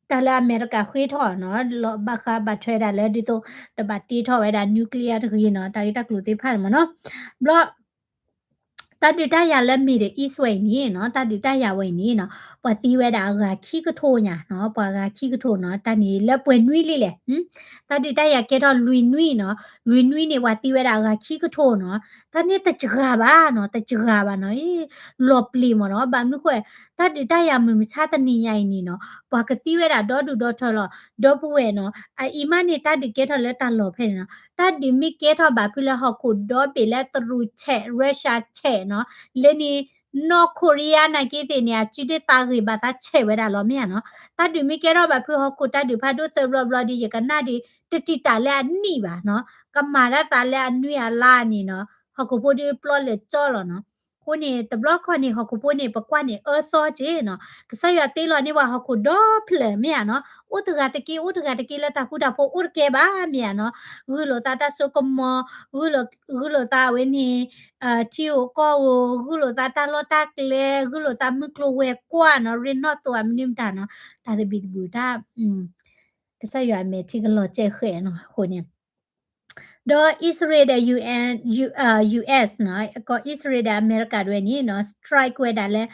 တၢ်လၢအမဲရကၤဃ့ထီၣ်နီၤ လီၤဘၣ်ဃးဘၣ်ထွဲဒၣ်လၢဒ်သိး တဘၣ်တ့ထီၣ်ဝဲဒၣ် nuclear တဂ့ၤနီၤ တၢ်ဂ့ၢ်တၢ်ကျိၤသ့ၣ်တဖၣ်န့ၣ်မ့ၢ်နီၤ. ဘျီ တၢ်ဒုးတၢ်ယၤလၢ Middle East ဝဲအံၤန့ၣ်နီၤ တၢ်ဒုးတၢ်ယၤဝဲအံၤန့ၣ်နီၤ ပှၤသံဝဲဒၣ်အဂၤခံကထိညါနီၤ ပှၤဂၤခံကထိနီၤ တၢ်န့ၣ်လၢပှဲၤနွံလံလဲၣ် တၢ်ဒုးတၢ်ယၤကဲထီၣ်လွံၢ်နွံနီၤ လွံၢ်နွံန့ၣ် ပှၤသံဝဲဒၣ်အဂၤခံကထိနီၤ တၢ်န့ၣ်တစှၤဘၣ်နီၤ တစှၤဘၣ်နီၤ လီၤပျံၤမ့ၢ်နီၤ ဘၣ်မနုၤဃိ တၢ်ဒုးတၢ်ယၤမုၢ်မဆါတနံၤညါအံၤန့ၣ်နီၤ ပှၤကသံဝဲဒၣ်ဒီဒူၣ်ဒီထၢလီၤ ဒီပုၢ်ဝဲၢ်နီၤ အအံၤမးန့ၣ် တၢ်ဒုးကဲထီၣ်လၢတၢ်လီၢ်ဖဲန့ၣ်နီၤ တၢ်ဒုးမ့ၢ်ကဲထီၣ်ဘၣ်ဖုလၢဟီၣ်ခိၣ်ဒီဘ့ၣ်လၢတရူးဆဲး Russia ဆဲးနီၤ လၢန့ၣ် North Korea နာ်က့သ့ၣ်န့ၣ် အစုဒုးသးဂ့ၤဘၣ်သးဆဲးဝဲဒၣ်လီၤမ့ၢ်ဧါနီၤ တၢ်ဒုးမ့ၢ်ကဲထီၣ်ဘၣ်ဖုဟီၣ်ခိၣ်တၢ်ဒုးဖးဒိၣ်သၢဘျီဘျီဒီး ယကနၣ်ဒီး တတံာ်တာ်လၢအနံၣ်ဘၣ်နီၤ ကမၤတၢ်သးလၢအနွံအလါန့ၣ်နီၤ ဟီၣ်ခိၣ်ဖိဒီးပျီလၢာ်ကၠီလီၤနီၤ အဃိန့ၣ် တဘျီခီန့ၣ် ဟီၣ်ခိၣ်ဖိန့ၣ် ပကွၢ်န့ၣ်အၢသီက့ၤနီၤ ကစၢ်ယွၤတ့လီၤန့ၢ်ပှၤဟီၣ်ခိၣ်ဒီဖျၢၣ်မ့ၢ်ဧါနီၤ အိၣ်တဂၤတက့ၢ် အိၣ်တဂၤတက့ၢ်လၢတၢ်ဃူတၢ်ဖိးအိၣ်တကဲဘၣ်မ့ၢ်ဧါနီၤ ဂုာ်လိာ်သးတၢ်စိကမီၤ ဂုာ်လိာ်သးအဝဲန့ၣ် ထံဧိၤကီၢ်ဧိၤ ဂုာ်လိာ်သးတၢ်လီၢ်တၢ်ကျဲ ဂုာ်လိာ်သးမုၢ်ကျိၤဝဲၤကွာ်နီၤ ရ့နီၣ်သိးအမနုၤမတၤနီၤ တၢ်သဘံၣ်သဘုၣ်တၢ် ကစၢ်ယွၤအမဲာ်ထံကလီၤကဲဃဲးနီၤ အဃိန့ၣ် ဒီးအံၣ်စရ့လးဒီး UN US နီၤ ကီၢ်အံၣ်စရ့လးဒီးအမဲရကၤတဝဲန့ၣ်နီၤ strike ဝဲဒၣ်လၢ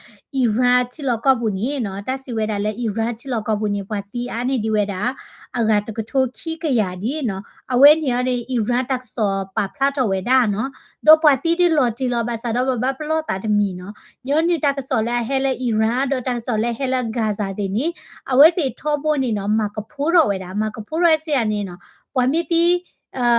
Iran ထံလီၢ်ကီၢ်ပူၤန့ၣ်နီၤ တၢ်စံးဝဲဒၣ်လၢ Iran ထံလီၢ်ကီၢ်ပူၤန့ၣ် ပှၤသံအါန့ၢ်ဒံးဝဲဒၣ် အဂၤတကထိခံကယၤဒ်နီၤ အဝဲန့ၣ်အီၤဒီး Iran တၢ်ကစီၣ်ပာ်ဖျါထီၣ်ဝဲဒၣ်နီၤ ဒီးပှၤသံဒုးလီၤတံၢ်လီၤ ဘၣ်ဆၣ်ဒီးပဘၣ်ပလီၢ်သးတမံၤနီၤ ညီနုၢ်တၢ်ကစီၣ်လၢအဟဲလၢ Iran ဒီးတၢ်ကစီၣ်လၢဟဲလၢ Gaza သ့ၣ်န့ၣ် အဝဲသ့ၣ်ထီဘိန့ၣ်နီၤ မၤကဖိထီၣ်ဝဲဒၣ် မၤကဖိထီၣ်ဝဲစ့ၢ်န့ၣ်နီၤ ပှၤမ့ၢ်သံ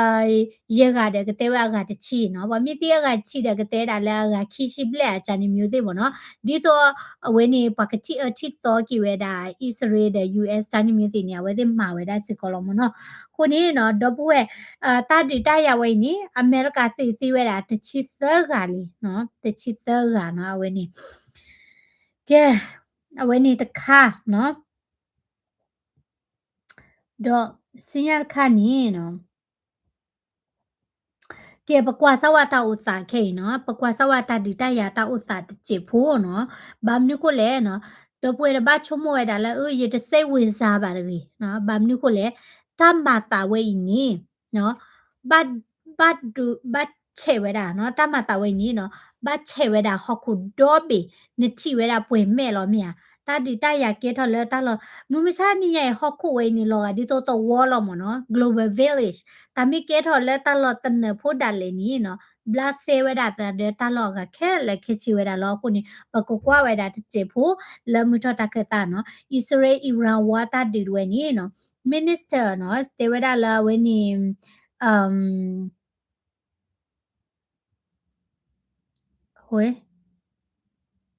ယဲၢ်ဂၤဒီးကတဲဝဲအဂၤတဆံနီၤ ပှၤမ့ၢ်သံအဂၤတဆံဒီးကတဲဒၣ်လၢအဂၤခံဆံဘျဲၣ်အကၢန့ၣ်မ့ၢ်သ့ၣ်မ့ၢ်နီၤ ဒ်သိး အဝဲန့ၣ် ပှၤကထံၣ်အၢထံၣ်သီက့ၤဝဲဒၣ် အံၣ်စရ့လးဒီး US တၢ်န့ၣ်မ့ၢ်သ့ၣ်န့ၣ် အဝဲသ့ၣ်မၤဝဲဒၣ်စ့ၢ်ကီးလီၤမ့ၢ်နီၤ အဃိန့ၣ်နီၤ ဒီပုၢ်ဝဲၢ် တၢ်ဒုးတၢ်ယၤဝဲအံၤန့ၣ် အမဲရကၤသုးသံဝဲဒၣ်တဆံသၢဂၤလံ တဆံသၢဂၤနီၤ အဝဲန့ၣ် ကဲ အဝဲန့ၣ်တခါနီၤ ဒီးဆူညါတခါန့ၣ်နီၤ ကဲ ပကွၢ်စၢ်ဝဲတၢ်အိၣ်သးခဲအံၤနီၤ, ပကွၢ်စၢ်ဝဲတၢ်ဒုးတၢ်ယၤတၢ်အိၣ်သးတစဲးဖိနီၤ, ဘၣ်မနုၤဃိလဲၣ်နီၤ, ဒီပုၢ်ဝဲၢ်တဘၣ်ဆိကမိၣ်ဝဲဒၣ်လၢ အၢ ယတစိတ်ဝင်စားဘၣ် တဂ့ၤနီၤ, ဘၣ်မနုၤဃိလဲၣ်, တၢ်မၤသးဝဲအံၤန့ၣ်နီၤ, ဘၣ် ဘၣ်ဒုး ဘၣ်ဆဲးဝဲဒၣ်နီၤ, တၢ်မၤသးဝဲအံၤန့ၣ်နီၤ, ဘၣ်ဆဲးဝဲဒၣ်ဟီၣ်ခိၣ်ဒီဘ့ၣ်, နထံၣ်ဝဲဒၣ်ပှဲၤမဲာ်လီၤမ့ၢ်ဧါ, တၢ်ဒုးတၢ်ယၤကဲထီၣ်လၢတၢ်လီၢ်, မုၢ်မဆါနံၤညါအံၤ ဟီၣ်ခိၣ်ဝဲအံၤန့ၣ် လီၤဂာ်ဒ်သိးသဝီလီၤမ့ၢ်နီၤ, global village, တၢ်မ့ၢ်ကဲထီၣ်လၢတၢ်လီၢ်တနၢၤဖိဒၣ်လဲာ်န့ၣ်နီၤ, ဘျါစဲဝဲဒၣ်သးဒီးတၢ်လီၢ်အဂၤခဲလၢာ်ခဲဆ့ဝဲဒၣ်လီၤ. အဃိန့ၣ် ပကကွၢ်ဝဲဒၣ်တစဲးဖိ လၢမုၢ်ထီၣ်တၢ်ခၢၣ်သးနီၤ, အံၣ်စရ့လး Iran war တၢ်ဒုးတဝဲန့ၣ်နီၤ, minister နီၤ တဲဝဲဒၣ်လၢအဝဲန့ၣ် ဝဲ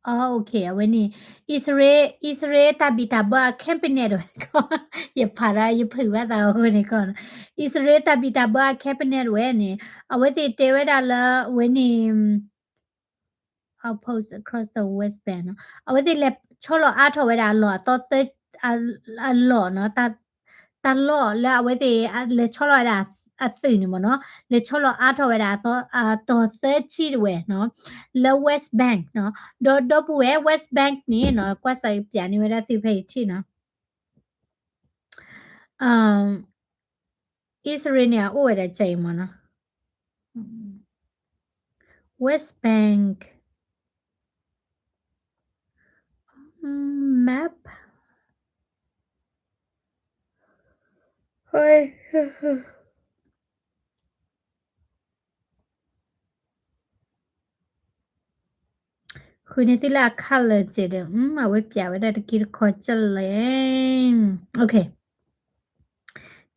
အ okay အဝဲန့ၣ် အံၣ်စရ့လး အံၣ်စရ့လးတၢ်ဘံၣ်တၢ်ဘၢအ cabinet ဝဲ ယဖးဒၣ် ယဖုးဘၣ်သးအဃိန့ၣ်ကီးနီၤ, အံၣ်စရ့လးတၢ်ဘံၣ်တၢ်ဘၢအ cabinet ဝဲန့ၣ် အဝဲသ့ၣ်တဲဝဲဒၣ်လၢအဝဲန့ၣ် outpost across the West Bank နီၤ, အဝဲသ့ၣ်လဲၤဆီလီၤအါထီၣ်ဝဲဒၣ်အလီၢ်အသီသၢ အ အလီၢ်နီၤ, တၢ် တၢ်လီၢ်လၢအဝဲသ့ၣ်လဲၤဆီလီၤဝဲဒၣ်အသုးန့ၣ်မ့ၢ်နီၤ, လဲၤဆီလီၤအါထီၣ်ဝဲဒၣ်အသီ အတီၤသၢဆံတဝဲနီၤ, လၢ West Bank နီၤ, ဒီးဒီပုၢ်ဝဲၢ် West Bank န့ၣ်နီၤ, ကွၢ်စးပျးန့ၢ်ဝဲဒၣ်သုဖဲအံၤထံၣ်နီၤ အံၣ်စရ့လးန့ၣ် အအိၣ်ဝဲဒၣ်ကဲအံၤမ့ၢ်နီၤ, West Bank map ဃုန့ၢ်သုလၢအ color စဲးဒီး အဝဲပျးဝဲဒၣ်တက့တခီကလဲၣ်, okay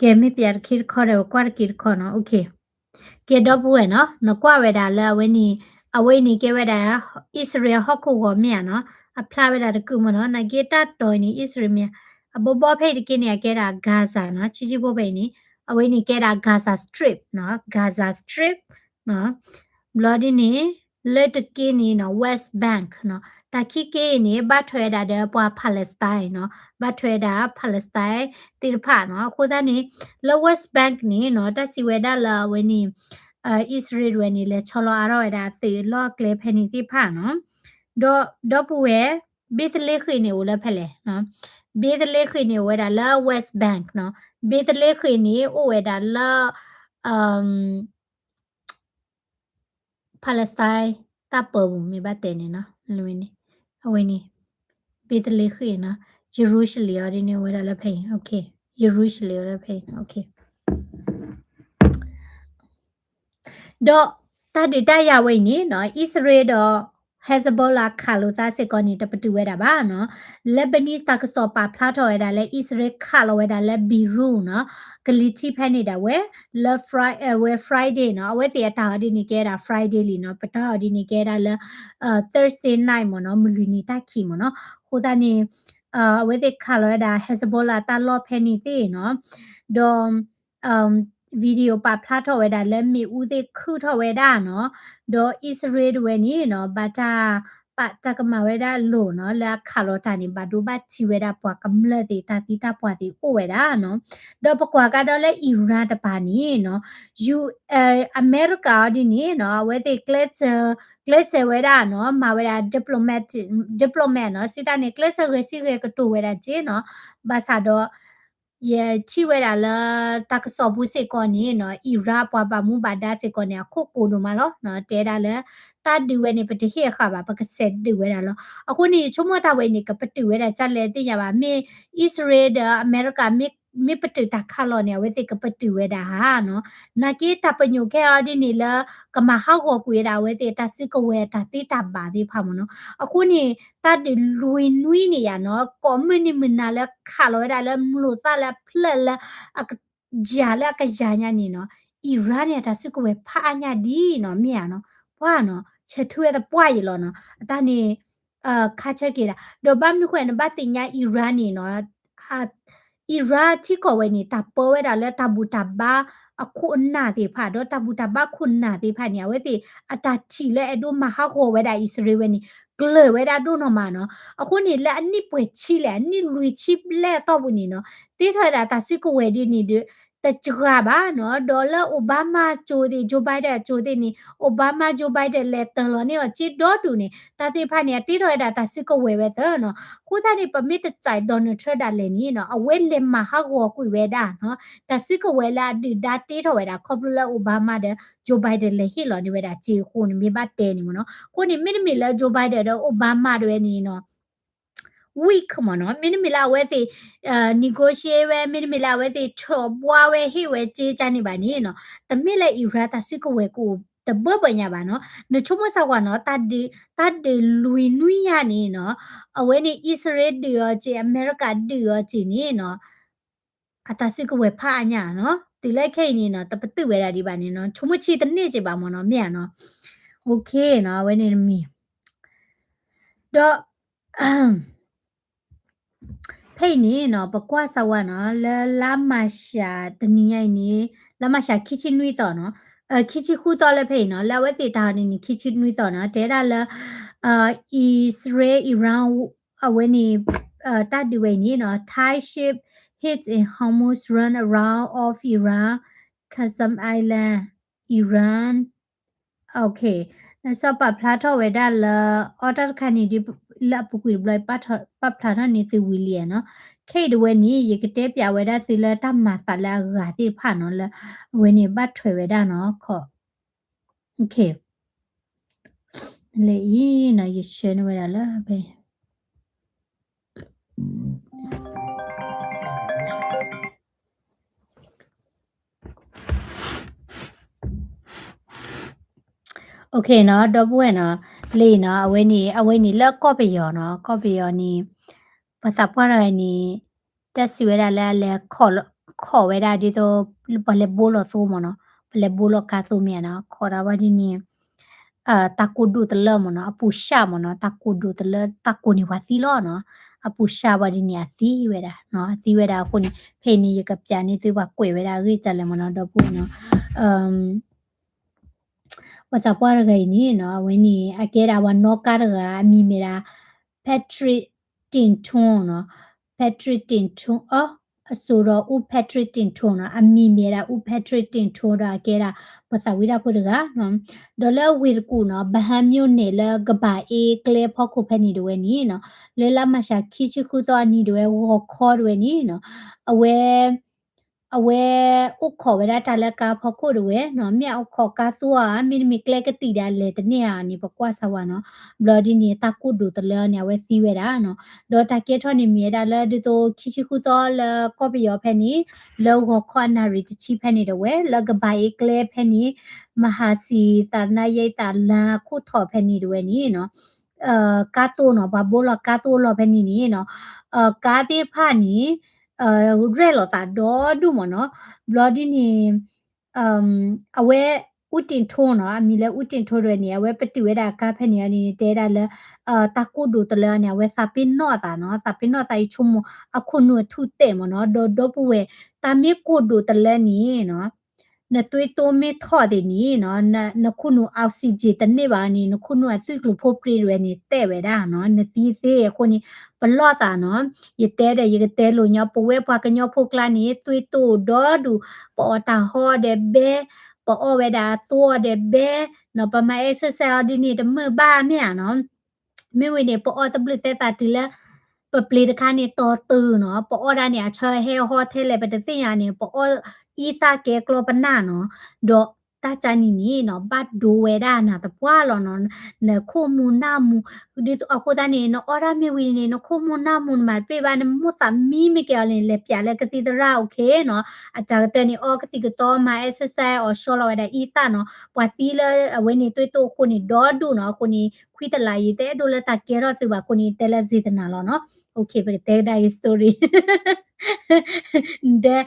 ကဲ မ့ၢ်ပျးတက့တခီဒီး ပကွၢ်တက့တခီနီၤ, okay ကဲ ဒီပုၢ်ဝဲၢ်နီၤ, နကွၢ်ဝဲဒၣ်လၢအဝဲန့ၣ်, အဝဲအံၤန့ၣ်ကဲဝဲဒၣ် အံၣ်စရ့လးဟီၣ်ခိၣ်ဂီၤမ့ၢ်ဧါနီၤ, အဖျါဝဲဒၣ်တကုာ်မ့ၢ်နီၤ, နာ်က့တၢ်တီၤအံၤန့ၣ် အံၣ်စရ့လးမ့ၢ်ဧါ, အဘီဘီဖဲအံၤတက့န့ၣ် အကဲဒၣ် Gaza နီၤ, ဆံးဆံးဖိဖဲအံၤန့ၣ်, အဝဲန့ၣ်ကဲဒၣ် Gaza Strip နီၤ, Gaza Strip နီၤ, ဘျီဒ်န့ၣ် လၢတက့န့ၣ်နီၤ West Bank နီၤ, တၢ်ခံက့အံၤန့ၣ် ဘၣ်ထွဲဝဲဒၣ်ဒီးပှၤ Palestine နီၤ, ဘၣ်ထွဲဝဲဒၣ် Palestine သ့ၣ်တဖၣ်နီၤ, အဃိသတးန့ၣ် လၢ West Bank န့ၣ်နီၤ တၢ်စံးဝဲဒၣ်လၢအဝဲန့ၣ် အံၣ်စရ့လးဝဲန့ၣ် လဲၤဆီလီၤအါထီၣ်ဝဲဒၣ်အသုးလီၢ်အကျဲဖဲန့ၣ်သ့ၣ်တဖၣ်နီၤ, ဒီး ဒီပုၢ်ဝဲၢ် ဘ့းသလ့ဃ့ၣ်န့ၣ်အိၣ်လၢဖဲလဲၣ်, ဘ့းသလ့ဃ့ၣ်န့ၣ်အိၣ်ဝဲဒၣ်လၢ West Bank နီၤ, ဘ့းသလ့ဃ့ၣ်န့ၣ်အိၣ်ဝဲဒၣ်လၢ Palestine တၢ်ပၢပူၤမ့ၢ်ဘၣ်တဲန့ၣ်နီၤ, အဝဲန့ၣ် ဘ့းသလ့ဃ့ၣ်နီၤ, ယရူၤၡလ့ၣ်အီၤဒ်န့ၣ်အိၣ်ဝဲဒၣ်လၢဖဲအံၤ, ယရူၤၡလ့ၣ်အိၣ်လၢဖဲအံၤ, ဒီးတၢ်ဒုးတၢ်ယၤဝဲအံၤန့ၣ်နီၤ အံၣ်စရ့လးဒီး Hezbollah ခးလိာ်သးစ့ၢ်ကီးန့ၣ် တပတုာ်ဝဲဒၣ်ဘၣ်နီၤ, Lebanese တၢ်ကစီၣ်ပာ်ဖျါထီၣ်ဝဲဒၣ်လၢ အံၣ်စရ့လးခးလီၤဝဲဒၣ်လၢ Beirut နီၤ, ကလံၤထံးဖဲန့ၣ်ဒၣ်ဝဲ လၢ Fri အဝဲ Friday နီၤ, အဝဲသ့ၣ်အတၢ်အီၤဒ်န့ၣ်ကဲဒၣ် Friday လံနီၤ, ပတၢ်အီၤဒ်န့ၣ်ကဲဒၣ်လၢ Thursday night မ့ၢ်နီၤ, မုၢ်လွံၢ်နံၤတၢ်ခံးမ့ၢ်နီၤ, အဃိသတးန့ၣ် အဝဲသ့ၣ်ခးလီၤဝဲဒၣ် Hezbollah တၢ်လီၢ်ဖဲန့ၣ်သ့ၣ်နီၤ, ဒီး video ပာ်ဖျါထီၣ်ဝဲဒၣ်လၢမ့ၣ်အူသ့ၣ်ခုၣ်ထီၣ်ဝဲဒၣ်နီၤ, ဒီးအံၣ်စရ့လးတဝဲန့ၣ်နီၤ ဘၣ်တၢ်ပာ်တၢ်ကမၣ်ဝဲဒၣ်လိၤနီၤ, လၢအခးလီၤတၢ်န့ၣ် ဘၣ်ဒိဘၣ်ထံးဝဲဒၣ်ပှၤကမျၢၢ်သ့ၣ် တၢ်သံတၢ်ပှၢ်သ့ၣ်အိၣ်ဝဲဒၣ်နီၤ, ဒီးပကွၢ်ကဒီးလၢ Iran တပၤန့ၣ်နီၤ, အမဲရကၤအီၤဒ်န့ၣ်နီၤ အဝဲသ့ၣ်ကျဲးစၢးဝဲဒၣ်နီၤ, မၤဝဲဒၣ် diplomat, diplomat နီၤ, စံးတၢ်န့ၣ် ကျဲးစၢးဂဲၤစံးဂဲၤကတိၤဝဲဒၣ်က့နီၤ, ဘၣ်ဆၣ်ဒီး ယထံၣ်ဝဲဒၣ်လၢ တၢ်ကစီၣ်ပူၤစ့ၢ်ကီးန့ၣ်နီၤ, Iran ပှၤဘၣ်မူဘၣ်ဒါစ့ၢ်ကီးန့ၣ် အခိၣ်ကိးဒိၣ်မးလီၤ, တဲဒၣ်လၢ တၢ်ဒုးဝဲန့ၣ် ပတဟ့ၣ်အဃာ်ဘၣ်, ပကဆဲးဒုးဝဲဒၣ်လီၤ. အဃိန့ၣ် ယဆိကမိၣ်တၢ်ဝဲအံၤန့ၣ် ကပတုာ်ဝဲဒၣ်ကလဲၣ်သ့ၣ်ညါဘၣ်, မ့ၢ်အံၣ်စရ့လးဒီးအမဲရကၤ မ့ၢ်ပတုာ်တၢ်ခးလီၤန့ၣ် အဝဲသ့ၣ်ကပတုာ်ဝဲဒၣ်ဧါနီၤ. နာ်က့တၢ်ပညိၣ်ခဲအံၤဒ်န့ၣ်လၢ ကမၤဟးဂီၤကွံာ်ဝဲဒၣ်အဝဲသ့ၣ်တၢ်စုကဝဲၤတၢ်သ့တၢ်ဘၣ်သ့ၣ်တဖၣ်မ့ၢ်နီၤ. အဃိန့ၣ် တၢ်ဒုးလွံၢ်နွံန့ၣ်ယါနီၤ ကိးမုၢ်နံၤမုၢ်နၤလၢခးလီၤဝဲဒၣ်လၢမျိာ်သၣ်လၢအဖျၢၣ်လၢအကယၤလၢအကယၤညါန့ၣ်နီၤ Iran န့ၣ် အတၢ်စုကဝဲၤဖးအါညါဒ်နီၤ မ့ၢ်ဧါနီၤ. ပှၢ်နီၤ ဆဲးထူဝဲသပှၢ်ယံၤလီၤနီၤ အတၢ်န့ၣ် ခါဆၢက့ၤဒၣ် ဒီးဘၣ်မနုၤဃိနဘၣ်သ့ၣ်ညါ Iran န့ၣ်နီၤ Iran ထံကီၢ်ဝဲန့ၣ် တၢ်ပၢဝဲဒၣ်လၢတၢ်ဘူၣ်တၢ်ဘါအခိၣ်အနၢ်သ့ၣ်တဖၣ် ဒီးတၢ်ဘူၣ်တၢ်ဘါခိၣ်နၢ်သ့ၣ်တဖၣ်န့ၣ် အဝဲသ့ၣ်အတၢ်ထံၣ်လၢအဲၣ်ဒိးမၤဟးဂီၤဝဲဒၣ်အံၣ်စရ့လးဝဲန့ၣ် ကျၢၤဝဲဒၣ်ဒိၣ်နီၢ်မးနီၤ. အဃိန့ၣ် လၢအနံၣ်ပှဲၤဆံလဲၣ် အနံၣ်လွံၢ်ဆံဘျဲၣ်အတီၢ်ပူၤန့ၣ်နီၤ တ့ထီၣ်ဝဲဒၣ်တၢ်စုကဝဲၤဒ်န့ၣ်ဒီး တစှၤဘၣ်နီၤ, ဒီးလၢ Obama အစိၤသ့ၣ် Joe Biden အစိၤသ့ၣ်န့ၣ် Obama Joe Biden လဲၤတၢၤလီၤန့ၢ်အီၤစ့ဒီဒူၣ်န့ၣ် တၢ်သ့ၣ်တဖၣ်န့ၣ် အတ့ထီၣ်ဝဲဒၣ်တၢ်စုကဝဲၤဝဲသၢနီၤ. အဃိသတးန့ၣ် ပမ့ၢ်တစဲး Donald Trump ဒၣ်လဲာ်န့ၣ်နီၤ အဝဲလဲၤမၤဟးဂီၤကွံာ်ဝဲဒၣ်နီၤ တၢ်စုကဝဲၤလၢအဒုၣ်ဒါတ့ထီၣ်ဝဲဒၣ် ခီဖျိလၢ Obama ဒီး Joe Biden လဲၤဟ့ၣ်လီၤန့ၢ်ဝဲဒၣ်စ့အဃိန့ၣ် မ့ၢ်ဘၣ်တဲန့ၣ်မ့ၢ်နီၤ. အဃိန့ၣ် မ့တမ့ၢ်လၢ Joe Biden ဒီး Obama တဝဲန့ၣ်နီၤ weak မ့ၢ်နီၤ, မ့တမ့ၢ်လၢအဝဲသ့ၣ် negotiate ဝဲ မ့တမ့ၢ်လၢအဝဲသ့ၣ် ထီၣ်ဘှါဝဲဟ့ၣ်ဝဲစ့ကါန့ၣ်ဘၣ်န့ၣ်နီၤ, တမ့ၢ်လၢ Iran တၢ်စုကဝဲၤကအိၣ်တဘၢဘၢညါဘၣ်နီၤ. နဆိကမိၣ်စၢ်ဝဲနီၤ တၢ်ဒုးလွံၢ်နွံညါန့ၣ်နီၤ အဝဲန့ၣ် အံၣ်စရ့လးဒုးအီၤစ့ၢ် အမဲရကၤဒုးအီၤစ့ၢ်န့ၣ်နီၤ အတၢ်စုကဝဲၤဖးအါညါနီၤ, တုၤလၢခဲအံၤန့ၣ်နီၤ တပတုာ်ဝဲဒၣ်ဒံးဘၣ်န့ၣ်နီၤ, ဆိကမိၣ်ဆံးတန့ၢ်စ့ၢ်ဘၣ်မ့ၢ်နီၤ မ့ၢ်ဧါနီၤ. OK နီၤ အဝဲန့ၣ်တမံၤ ဒီး ဖဲအံၤန့ၣ်နီၤ ပကွၢ်စၢ်ဝဲနီၤ လၢလါမၤရှးတနံၤညါအံၤန့ၣ် လါမၤရှးခံဆံနွံသီနီၤ, ခံဆံဃုသီလၢဖဲအံၤနီၤ လၢအဝဲသ့ၣ်တၢ်ဟီန့ၣ်န့ၣ် ခံဆံနွံသီနီၤ တဲဒၣ်လၢ အံၣ်စရ့လး Iran အဝဲန့ၣ် တၢ်ဒုးဝဲအံၤန့ၣ်နီၤ Thai ship hits in Hormuz run around off Iran Qasem Island, Iran OK နစီၤပာ်ဖျါထီၣ်ဝဲဒၣ်လၢ အီတၢ်တခါန့ၣ်ဒ် လၢအပူၤကွံာ်တဘျီ ပာ်ဖျါထီၣ်န့ၢ်သုဝံၤလံနီၤ. ခဲအံၤတဝဲန့ၣ် ယကတဲပၠးဝဲဒၣ်သုလၢတၢ်မၤသးလၢအဂၤသ့ၣ်တဖၣ်နီၤ လၢအဝဲန့ၣ်ဘၣ်ထွဲဝဲဒၣ်နီၤ ခီ OK လၢအံၤနီၤ ယ share န့ၢ်ဝဲဒၣ်လၢ OK နီၤ ဒီပုၢ်ဝဲၢ်နီၤ လၢအံၤနီၤ အဝဲန့ၣ် အဝဲန့ၣ်လၢကီၢ်ပယီၤနီၤ ကီၢ်ပယီၤန့ၣ် ပှၤသးပှၢ်တဂၤန့ၣ် တၢ်စံးဝဲဒၣ်လၢအလဲၤ ခိးဝဲဒၣ်ဒ်သိး ပှၤလဲၤဘိလီၤသိမ့ၢ်နီၤ ပှၤလဲၤဘိလီၤကါသိမ့ၢ်နီၤ ခိးဒၣ်ဝဲဒ်န့ၣ် တၢ်ကိၢ်ဒိၣ်တလၢမ့ၢ်နီၤ အပူၤၡၢ်မ့ၢ်နီၤ တၢ်ကိၢ်ဒိၣ်တလၢ တၢ်ကိၢ်န့ၣ်ပှၤသံလီၤနီၤ အပူၤၡၢ်ဝဲဒ်န့ၣ် အသံဝဲဒၣ်နီၤ အသံဝဲဒၣ်အဃိန့ၣ် ဖဲအံၤန့ၣ် ယကပၠးန့ၢ်သုပှၤကွဲးဝဲဒၣ်အဂ့ၢ်ကလဲၣ်မ့ၢ်နီၤ ဒီပုၢ်ဝဲၢ်နီၤ ပှၤသးပှၢ်တဂၤအံၤန့ၣ်နီၤ အဝဲန့ၣ် အကဲဒၣ်ပှၤနီၣ်ကါတဂၤ အမံၤမ့ၢ်ဒၣ် Patrick Tinton နီၤ Patrick Tinton အၢ အစိဒီးအူ Patrick Tinton နီၤ အမံၤမ့ၢ်ဒၣ်အူ Patrick Tinton ဒီးအကဲဒၣ် ပှၤသးဝံၣ်တၢ်ဖိတဂၤနီၤ ဒီးလၢဝ့ၢ်တကူၣ်နီၤ ဘၣ်ဟါမျိၣ်န့ၣ် လၢကဘၣ်အ့ကျဲဖီခိၣ်ဖဲန့ၣ်တဝဲန့ၣ်နီၤ လၢလါမၤရှးခံဆံဃုသီအနံၤတဝဲ ဂီၤခီတဝဲန့ၣ်နီၤ အဝဲ အဝဲ အိၣ်ခိးဝဲဒၣ်တၢ်လၢကါဖီခိၣ်တဝဲနီၤ မ့ၢ်အအိၣ်ခိးကါသိဧါ မ့တမ့ၢ်ကျဲကတံာ်ဒီးအလဲၤတန့ၢ်ဧါန့ၣ် ပကွၢ်စၢ်ဝဲနီၤ ဘျီဒ်န့ၣ် တၢ်ကိၢ်ဒိၣ်တလၢန့ၣ် အဝဲသံဝဲဒၣ်နီၤ ဒီးတၢ်ကဲထီၣ်န့ၣ်မ့ၢ်ဝဲဒၣ်လၢဒ်သိးခံဆံဃုသီလၢကီၢ်ပယီၤဖဲန့ၣ် လၢဂီၤခီအနၣ်ရံၣ်တဆံဖဲန့ၣ်တဝဲ လၢကဘၣ်အ့ကျဲဖဲန့ၣ် မဟါစံသးနါယဲအသးလၢခိၣ်ထီၣ်ဖဲန့ၣ်တဝဲန့ၣ်နီၤ ကါသိနီၤ ပှၤဘိလီၤကါသိလီၤဖဲန့ၣ်န့ၣ်နီၤ ကါသ့ၣ်တဖၣ်န့ၣ် ရဲၣ်လီၤသးဒီဒူၣ်မ့ၢ်နီၤ ဘျီဒ်န့ၣ် အဝဲ အူတ့ၣ်ထိနီၤ အမံၤလၢအူတ့ၣ်ထိတဝဲန့ၣ် အဝဲပတုာ်ဝဲဒၣ်အကါဖဲန့ၣ်န့ၣ် တဲဒၣ်လၢ တၢ်ကိၢ်ဒိၣ်တလၢန့ၣ် အဝဲသးပ့ၤနီၣ်သးနီၤ သးပ့ၤနီၣ်သးအံၤဆိကမိၣ် အခိၣ်နူာ်အထူၣ်တဲာ်မ့ၢ်နီၤ ဒီးဒီပုၢ်ဝဲၢ် တၢ်မ့ၢ်ကိၢ်ဒိၣ်တလၢန့ၣ်နီၤ နသွံၣ်တိၢ်မ့ၢ်ထီၣ်သ့ၣ်န့ၣ်နီၤ နခိၣ်နူာ် oxygen တန့ၢ်ဘၣ်န့ၣ် နခိၣ်နူာ်အသွံၣ်ကျိၤဖိပြ့တဝဲန့ၣ် တဲာ်ဝဲဒၣ်နီၤ နသံသ့အဃိန့ၣ် ပလီၢ်သးနီၤ ယတဲဒီးယကတဲလိာ်ညီ ပဝဲပှၤကညီဖိကျါန့ၣ် သွံၣ်တိၢ်ဒီဒူၣ် ပအီၣ်တၢ်ဟီဒီးဘဲ ပအီၣ်ဝဲဒၣ်အသိဒီးဘဲ နီၤ ပမၤ exercise အီၤဒ်န့ၣ် တမုာ်ဘၣ်မ့ၢ်ဧါနီၤ မ့ၢ်ဝံၤန့ၣ် ပအီၣ်သဘျုးသဲသးတုၤလၢ ပပျ့ၤတခါန့ၣ် တီတုၤနီၤ ပအီၣ်ဒၣ်န့ၣ် အဆၢဟဲဟီထဲလဲၣ် ပတသ့ၣ်ညါန့ၣ် ပအီၣ်အံသၣ်ကဲကျီပနၢ်နီၤ ဒီးတၢ်ကၢ်နံၤန့ၣ်နီၤ ဘၣ်ဒိဝဲဒၣ်နၤသပှၢ်လီၤနီၤ နခိၣ်မူၤနၢ်မူၤ ဒ်သိးအဃိသတးန့ၣ် နအီၣ်ဒၣ်မ့ၢ်ဝံၤန့ၣ် နခိၣ်မူၤနၢ်မူၤ နမၤတပ့ၢ်ဘၣ် နမိၣ်သးမံမ့ၢ်ကဲအီၤန့ၣ် လဲၤပၠးလၢကသံၣ်သရၣ် OK နီၤ အတၢ်ကတၢၢ်န့ၣ် အီကသံၣ်ကသီ မၤ exercise အီၤ ဆှီလီၤဝဲဒၣ်အံသၣ်နီၤ ပှၤသံလၢအဝဲန့ၣ်သွံၣ်တိၢ်အဃိန့ၣ် ဒီဒူၣ်နီၤ အဃိန့ၣ် ခွံတလးအံၤ တအဲၣ်ဒိးလၢတၢ်ကဲထီၣ်သုဘၣ်အဃိန့ၣ် တဲလၢစ့တနၤလီၤနီၤ OK ပကတဲကဒါအံၤ story ဒဲ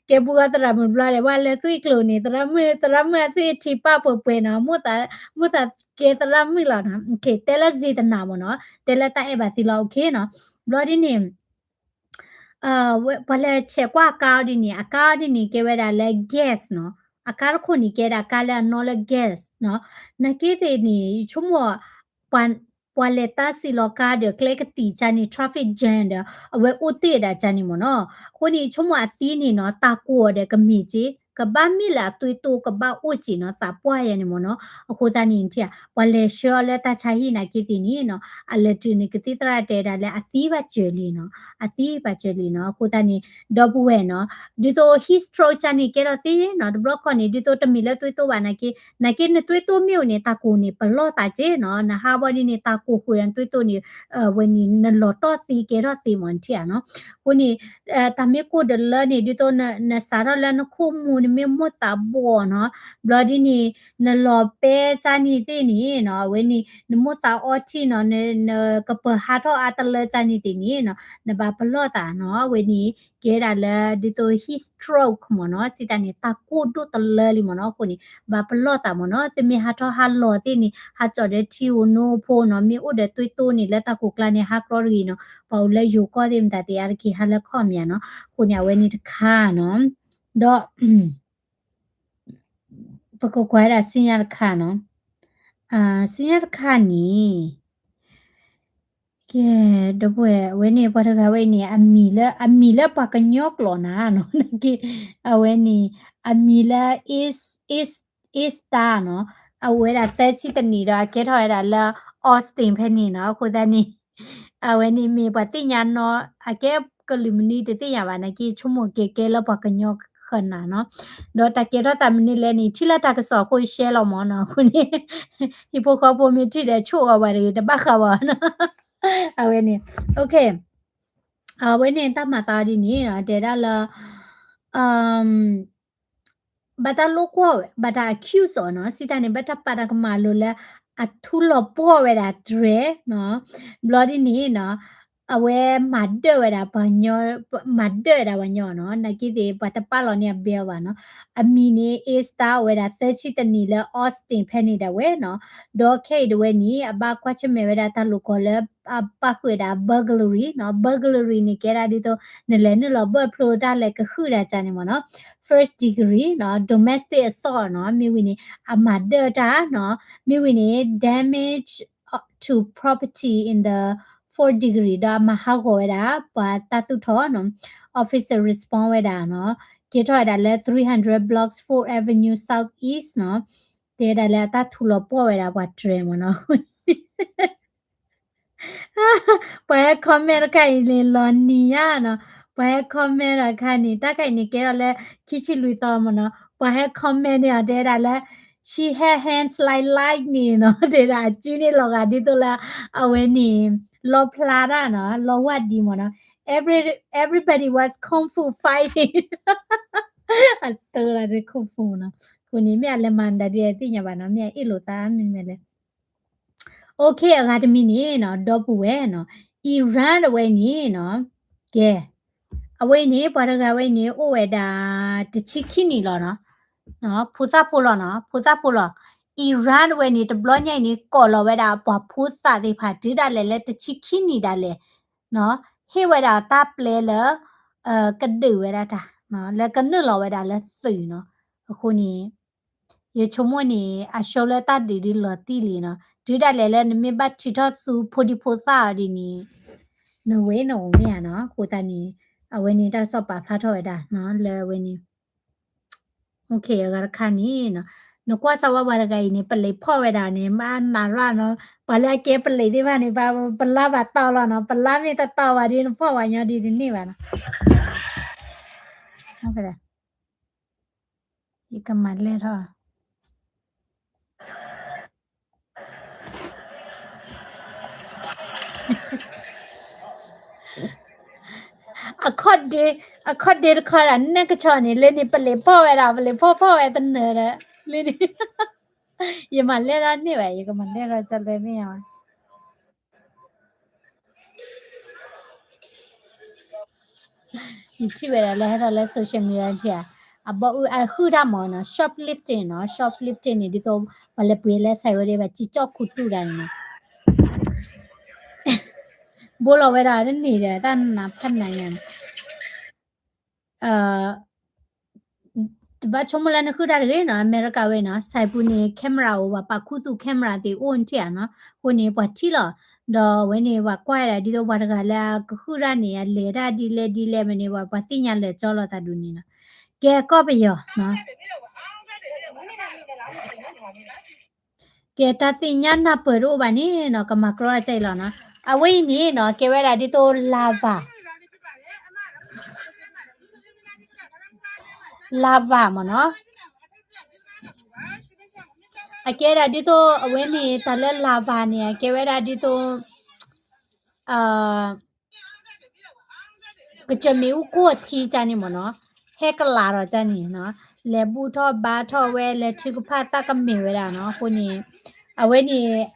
ကဲပူၤအီၤသရၣ်မုၣ်တဘျီဒီး ပှၤလၢသွံၣ်ကျိၤန့ၣ် သရၣ်မုၣ် သရၣ်မုၣ်အသွံၣ်ထံပာ်ပှဲၤပှဲၤနီၤ မိၣ်သး မိၣ်သးကဲသရၣ်မုၣ်လီၤနီၤ OK တဲလၢစ့တနၤမ့ၢ်နီၤ တဲလၢတၢ်အဲၣ်ဘၣ်သံလီၤ OK နီၤ ဘျီဒ်န့ၣ် ပှၤလဲၤဆဲးကွၢ်အကါအီၤဒ်န့ၣ် အကါအီၤဒ်န့ၣ် ကဲဝဲဒၣ်လၢ gas နီၤ အကါတခိၣ်န့ၣ် ကဲဒၣ်ကါလၢအနီၣ်လၢ gas နီၤ နာ်က့သ့ၣ်န့ၣ် ယဆိကမိၣ် ပှၤ ပှၤလဲၤတၢ်စံၣ်လီၤကါဒီးကျဲကတံာ်ကၢ်န့ၣ် traffic jam ဒီး အဝဲအိၣ်တ့ၢ်ဒၣ်ကၢ်န့ၣ်မ့ၢ်နီၤ. အဃိန့ၣ် ဆိကမိၣ်အသံန့ၣ်နီၤ တၢ်ကိၢ်အီၤဒီးကမ့ၢ်က့ ကဘၣ်မ့ၢ်လၢအသွံၣ်တိၢ်ကဘၣ်အိၣ်က့နီၤ သးပှၢ်ယၤန့ၣ်မ့ၢ်နီၤ. အဃိသတးန့ၣ် ထံၣ်ဧါ ပှၤလဲၤဆှၢအီၤလၢတၢ်ဆါဟံၣ်နာ်က့သ့ၣ်န့ၣ်နီၤ အလဲၤတုၤန့ၣ် ကသံၣ်သရၣ်တဲဒၣ်လၢအသံဘၣ်စၢၤလံနီၤ အသံဘၣ်စၢၤလံနီၤ. အဃိသတးန့ၣ် ဒီပုၢ်ဝဲၢ်နီၤ ဒ်သိး heat stroke ကၢ်န့ၣ် ကဲထီၣ်သ့နီၤ တဘျီခီန့ၣ် ဒ်သိးတမ့ၢ်လၢသွံၣ်တိၢ်ဘၣ်နာ်က့ နာ်က့နသွံၣ်တိၢ်မ့ၢ်အိၣ်န့ၣ် တၢ်ကိၢ်န့ၣ် ပလီၢ်သးက့နီၤ နဟးဘၣ်ဒ်န့ၣ် တၢ်ကိၢ်ဃုာ်ဒီးနသွံၣ်တိၢ်န့ၣ် ဝဲန့ၣ် နလီၤတီၢ်သံကဲထီၣ်သ့မ့ၢ် နထံၣ်ဧါနီၤ. အဃိန့ၣ် တၢ်မ့ၢ်ကိၢ်တလၢန့ၣ် ဒ်သိးနစးထီၣ်လၢနခိၣ်မူၤ နမ့ၢ်မိၣ်သးဘှီၣ်နီၤ ဘျီဒ်န့ၣ် နလီၤပဲကၢ်န့ၣ်သ့ၣ်န့ၣ်နီၤ အဝဲန့ၣ် နမိၣ်သးအီထံၣ်နီၤ နကပၢၤဟးထီၣ်အါတလၢကၢ်န့ၣ်သ့ၣ်န့ၣ်နီၤ နဘၣ်ပလီၢ်သးနီၤ အဝဲန့ၣ် ကဲဒၣ်လၢ ဒ်သိး heat stroke မ့ၢ်နီၤ စံးတၢ်န့ၣ် တၢ်ကိၢ်ဒိၣ်တလၢလံမ့ၢ်နီၤ. အဃိန့ၣ် ဘၣ်ပလီၢ်သးမ့ၢ်နီၤ သုမ့ၢ်ဟးထီၣ်ဟးလီၤသ့ၣ်န့ၣ် ဟးကၠီၣ်ဒီးထံဧိၤနိဖိနီၤ မ့ၢ်အိၣ်ဒီးသွံၣ်တိၢ်န့ၣ် လၢတၢ်ကိၢ်ကျါန့ၣ် ဟးကြီတဂ့ၤနီၤ ပှၤအိၣ်လၢယိၤကီၢ်သ့ၣ်မတၤသ့ၣ်အါတက့ၢ် ဟးလၢခီၣ်မ့ၢ်ဧါနီၤ. အဃိန့ၣ် အဝဲန့ၣ်တခါနီၤ ဒီး ပကကွၢ်ဒၣ်ဆူညါတခါနီၤ ဆူညါတခါန့ၣ် ကဲ ဒီပုၢ်ဝဲၢ် အဝဲန့ၣ် ပှၤတဂၤဝဲအံၤန့ၣ် အမံၤလၢ အမံၤလၢပှၤကညီကျိာ်နၤနီၤ နက့ အဝဲန့ၣ် အမံၤလၢ East East Easter နီၤ အဝဲဒၣ်သၢဆံတနံၣ်ဒီး အကဲထီၣ်ဝဲဒၣ်လၢ Austin ဖဲန့ၣ်နီၤ အဃိသတးန့ၣ် အဝဲန့ၣ်မ့ၢ်ပှၤသ့ၣ်ညါနီၤ အကဲကလုာ်မနုၤတသ့ၣ်ညါဘၣ် နာ်က့ဆိကမိၣ်ကဲကဲလၢပှၤကညီဃၢၤနၤနီၤ ဒီးတၢ်ကဲထီၣ်သးမနုၤလဲၣ်န့ၣ် ထံၣ်လၢတၢ်ကစီၣ်အဃိ share လီၤမ့ၢ်နီၤ အဃိန့ၣ် ဟံၣ်ဖိဃီဖိမ့ၢ်ထံၣ်ဒီးဆိၣ်အီၤဘၣ်တဂ့ၤ တဘၣ်ဃးဘၣ်နီၤ အဝဲန့ၣ် okay အဝဲန့ၣ်တၢ်မၤသးဒ်န့ၣ်နီၤ တဲဒၣ်လၢ ဘၣ်တၢ်လိာ်ကွီၢ်ဝဲ ဘၣ်တၢ် accuse အီၤနီၤ စံးတၢ်န့ၣ် ဘၣ်တၢ်ပာ်တၢ်ကမၣ်လိၤလၢ အထူလီၤပှီၢ်ဝဲဒၣ်တြဲၤနီၤ ဘျီဒ်န့ၣ်နီၤ အဝဲမၤဒၢၣ်ဝဲဒၣ်ပှၤညီ မၤဒၢၣ်ဝဲဒၣ်ပှၤညီနီၤ နာ်က့သ့ၣ် ပှၤတပာ်လီၤန့ၢ်အ bail ဘၣ်နီၤ အမံၤန့ၣ် Easter အိၣ်ဝဲဒၣ်သၢဆံတနံၣ်လၢ Austin ဖဲန့ၣ်ဒၣ်ဝဲနီၤ ဒီးခဲအံၤဒၣ်ဝဲန့ၣ် အဘၣ်ကွၢ်ဆၢၣ်မဲာ်ဝဲဒၣ်တၢ်လိာ်ကွီၢ်လၢ အပာ်ဃုာ်ဝဲဒၣ် burglary နီၤ burglary န့ၣ် ကဲဒၣ်ဒ်သိး နလဲၤနုာ်လီၤဘၢၣ်ဖျိတၢ်လဲၤကဟုၣ်တၢ်ကၢ်န့ၣ်မ့ၢ်နီၤ first degree နီၤ domestic assault နီၤ မ့ၢ်ဝံၤန့ၣ် အမၤဒၢၣ်တၢ်နီၤ မ့ၢ်ဝံၤန့ၣ် damage to property in the fourth degree ဒီးအမၤဟးဂီၤဝဲဒၣ် ပှၤတၢ်သူၣ်ထီၣ်နီၤ officer respond ဝဲဒၣ်နီၤ ကဲထီၣ်ဝဲဒၣ်လၢ three hundred blocks Fourth Avenue Southeast နီၤ တဲဒၣ်လၢအတၢ်ထူလီၤပှီၢ်ဝဲဒၣ်ပှၤတြဲၤမ့ၢ်နီၤ ပှၤဟဲ comment တခါအံၤန့ၣ် လီၤနံၤညါနီၤ ပှၤဟဲ comment တခါန့ၣ် တၢ်ခါအံၤန့ၣ် ကဲထီၣ်လၢ ခံဆံလွံၢ်သီမ့ၢ်နီၤ ပှၤဟဲ comment န့ၣ်အီၤတဲဒၣ်လၢ she had hands like lightning နီၤ တဲဒၣ်အစုန့ၣ် လီၤဂာ်ဒ်သိးလၢ အဝဲန့ၣ် လီဖျါတၢ်နီၤ လီဝၢ်ဒံးမ့ၢ်နီၤ every everybody was kung fu fighting အတၢ်လၢ kung fu နီၤ အဃိန့ၣ် မ့ၢ်အလဲၤမၤမတၤဒ်လဲၣ်သ့ၣ်ညါဘၣ်နီၤ မ့ၢ်အအ့ၣ်လိာ်သးမ့ၢ်မ့ၢ်လဲၣ် okay အဂၤတမံၤန့ၣ်နီၤ ဒီပုၢ်ဝဲၢ်နီၤ Iran အဝဲန့ၣ်နီၤ ကဲ အဝဲအံၤန့ၣ် ပှၤတဂၤဝဲအံၤန့ၣ် အိၣ်ဝဲဒၣ် တဆံခံနံၣ်လီၤနီၤ ဖိသၣ်ဖိလီၤနီၤ ဖိသၣ်ဖိလီၤ Iran အဝဲန့ၣ် တဘျီညါအံၤန့ၣ် ကိးလီၤဝဲဒၣ်ပှၤဖိသၣ်သ့ၣ်တဖၣ် တုၤဒၣ်လဲာ်လၢတဆံခံနံၣ်ဒၣ်လဲာ် ဟ့ၣ်ဝဲဒၣ်တၢ်ပျဲလၢ ကဒုးဝဲဒၣ်တၢ် လၢကနုာ်လီၤဝဲဒၣ်လၢသုးနီၤ အဃိန့ၣ် ယဆိကမိၣ်န့ၣ် အဆှၢလၢတၢ်ဒုးဒုးလီၤတံၢ်လံနီၤ တုၤဒၣ်လဲာ်လၢနမ့ၢ်ဘၣ်ထုးထီၣ်သူဖိဒံဖိသၣ်အီၤဒ်န့ၣ် နဝဲနအိၣ်မ့ၢ်ဧါနီၤ အဃိသတးန့ၣ် အဝဲန့ၣ်တၢ်ကစီၣ်ပာ်ဖျါထီၣ်ဝဲဒၣ်နီၤ လၢအဝဲန့ၣ် okay အဂၤတခါန့ၣ်နီၤ နကွၢ်စၢ်ဝဲပှၤတဂၤအံၤန့ၣ် ပလံးဖီၣ်ဝဲဒၣ်န့ၣ် မ့ၢ်နၤရၣ်နီၤ ပှၤလၢအကဲပလံးသ့ၣ်တဖၣ်န့ၣ် ပလါဘၣ်တီလီၤနီၤ ပလါမ့ၢ်တတီဘၣ်ဒီး နဖီၣ်ဝဲညီဒ်တန့ၢ်ဘၣ်နီၤ ယကမၤလဲၢ်ထီၣ် အခီၣ်ဒ့ အခီၣ်ဒ့တခီဒၣ် နဲၣ်ကဆီန့ၣ် လၢန့ၣ် ပလံးဖီၣ်ဝဲဒၣ် ပလံးဖီၣ်ဖီၣ်ဝဲတနၢၤဒီး လၢန့ၣ် ယမၤလဲၢ်ထီၣ်န့ၢ်ဝဲ ယကမၤလဲၢ်ထီၣ်ကၢ်လဲၢ်န့ၢ်ဝဲ ယထံၣ်ဝဲဒၣ်လၢဟဲထီၣ်လၢ social media ထံၣ်ဧါ အဘီအုၣ်အဟုၣ်တၢ်မ့ၢ်နီၤ shoplifting နီၤ shoplifting န့ၣ် ဒ်သိး ပှၤလဲၤပှ့ၤလၢ ဆိုင်ဝဲဒၣ် ဘၣ်စံၣ်ကၠီၣ်ခူသူၣ်တၢ်န့ၣ်နီၤ ဘိလီၤဝဲဒၣ်တန့ၢ်ဒီး တၢ်နးဖးနးညါန့ၣ် အ တဘၣ်ဆိကမိၣ်လၢနဃုတၢ်တဂ့ၤနီၤ, အမဲရကၤဝဲနီၤ, စဲးပူၤန့ၣ် camera အိၣ်ဘၣ်, ပာ်ခူသူၣ် camera သ့ၣ်အိၣ်နထံၣ်ဧါနီၤ, အဃိန့ၣ်ပှၤထံၣ်လီၤ, ဒီးအဝဲန့ၣ်ပှၤကွၢ်ဝဲဒၣ်ဒ်သိးပှၤတဂၤလၢအကဃုတၢ်န့ၣ် အလဲၤတၢ်ဒ်လဲၣ်ဒ်လဲၣ်မ့ၢ်န့ၣ် ပှၤပှၤသ့ၣ်ညါလၢာ်ကၠီလီၤသးဒ်န့ၣ်နီၤ, ကဲကီၢ်ပယီၤနီၤ ကဲတၢ်သ့ၣ်ညါနၢ်ပၢၢ်တအိၣ်ဘၣ်န့ၣ်နီၤ, ကမၤကြီအကါအံၤလီၤနီၤ, အဝဲအံၤန့ၣ်နီၤ ကဲဝဲဒၣ်ဒ်သိး lava, lava မ့ၢ်နီၤ, အကဲဒၣ်ဒ်သိး အဝဲန့ၣ် တၢ်လၢ lava န့ၣ် အကဲဝဲဒၣ်ဒ်သိး ကစၢၢ်မ့ၣ်အူကိၢ်အထံကၢ်န့ၣ်မ့ၢ်နီၤ, ဟဲကလးထီၣ်ကၢ်န့ၣ်နီၤ, လဲၤဘူၣ်ထီၣ်ဘါထီၣ်ဝဲ လဲၤထုကဖၣ်သၣ်ကမဲာ်ဝဲဒၣ်နီၤ, အဃိန့ၣ် အဝဲန့ၣ်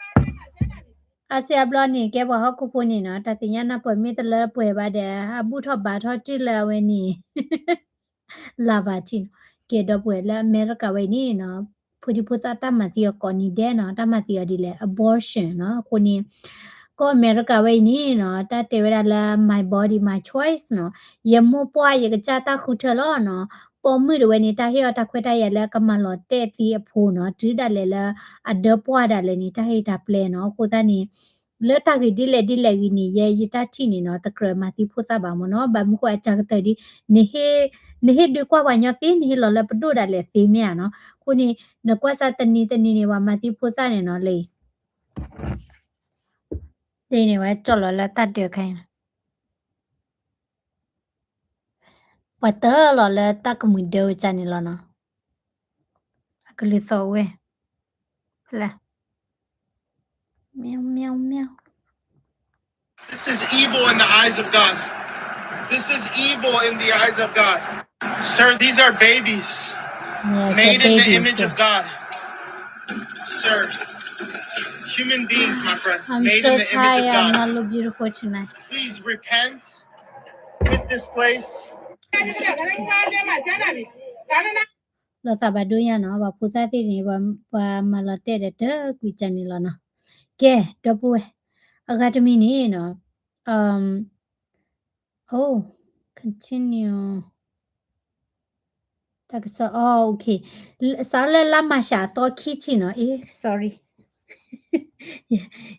အါစုအါဘျီန့ၣ် ကဲပှၤဟီၣ်ခိၣ်ဖိန့ၣ်နီၤ, တၢ်သ့ၣ်ညါနၢ်ပၢၢ်မ့ၢ်တလၢပှဲၤဘၣ်ဒီး အဘူၣ်ထီၣ်ဘါထီၣ်တုၤလၢအဝဲန့ၣ် lava ထံးနီၤ, ကဲဒီပုၢ်ဝဲၢ်လၢအမဲရကၤဝဲအံၤန့ၣ်နီၤ, ဖိဒံဖိသၣ်တၢ်မၤသံအီၤကိးနံၤဒဲးနီၤ, တၢ်မၤသံအီၤဒ်လဲၣ် abortion နီၤ, အဃိန့ၣ် ကီၢ်အမဲရကၤဝဲအံၤန့ၣ်နီၤ, တၢ်တဲဝဲဒၣ်လၢ my body my choice နီၤ, ယမိၢ်ပှၢ်ယကစၢ်တၢ်ဃုထၢလီၤနီၤ, ပိာ်မုၣ်တဝဲန့ၣ် တၢ်ဟ့ၣ်အီၤတၢ်ခွဲးတၢ်ယာ်လၢကမၤလီၤတဲာ်သံအဖိနီၤ, တုၤဒၣ်လဲာ်လၢ အဒၢပှၢ်ဒၣ်လဲာ်န့ၣ် တၢ်ဟ့ၣ်တၢ်ပျဲနီၤ, အဃိသတးန့ၣ် လၢတၢ်ဂ့ၢ်ဒ်လဲၣ်ဒ်လဲၣ်ဂ့ၤန့ၣ် ယဲယတၢ်ထံၣ်န့ၣ်နီၤ, တကြၢးမၤသံဖိသၣ်ဘၣ်မ့ၢ်နီၤ, ဘၣ်မနုၤဃိအစှၤကတၢၢ်ဒ် နဟ့ၣ်ဒုးကွၢ်ပှၤညီသ့ နဟ့ၣ်လီၤလၢပဒိၣ်ဒၣ်လဲာ်သ့မ့ၢ်ဧါနီၤ, အဃိန့ၣ် နကွၢ်စၢ်တနံၤတနံၤန့ၣ် ပှၤမၤသံဖိသၣ်န့ၣ်နီၤလံ, ဒ်န့ၣ်ဝဲကၠီၣ်လီၤလၢတၢ်ဒၢးခါအံၤနီၤ, ပှၤတၢၢ်လီၤလၢတၢ်ကမှံၤဒၢဝဲကၢ်န့ၣ်လီၤနီၤ, အကလုၢ်သီၣ်ဝဲ, ဖဲလဲၣ်, မၠၢ်မၠၢ်မၠၢ် This is evil in the eyes of God. This is evil in the eyes of God. Sir, these are babies made in the image of God. Sir, human beings, my friend, made in the image of God. I'm so tired. I'm not look beautiful tonight. Please repent, quit this place. လီၤသးဘၣ်ဒိညါနီၤ, ပှၤဖိသၣ်သ့ၣ်န့ၣ် ပှၤမၤလီၤတဲာ်ဒီးတကွံာ်ကၢ်န့ၣ်လီၤနီၤ, ကဲ ဒီပုၢ်ဝဲၢ်, အဂၤတမံၤန့ၣ်နီၤ, oh, continue တၢ်ကစီၣ်, oh, okay. စးလၢလါမၢ်ၡးအသီခံဆံနီၤ, အ့ sorry.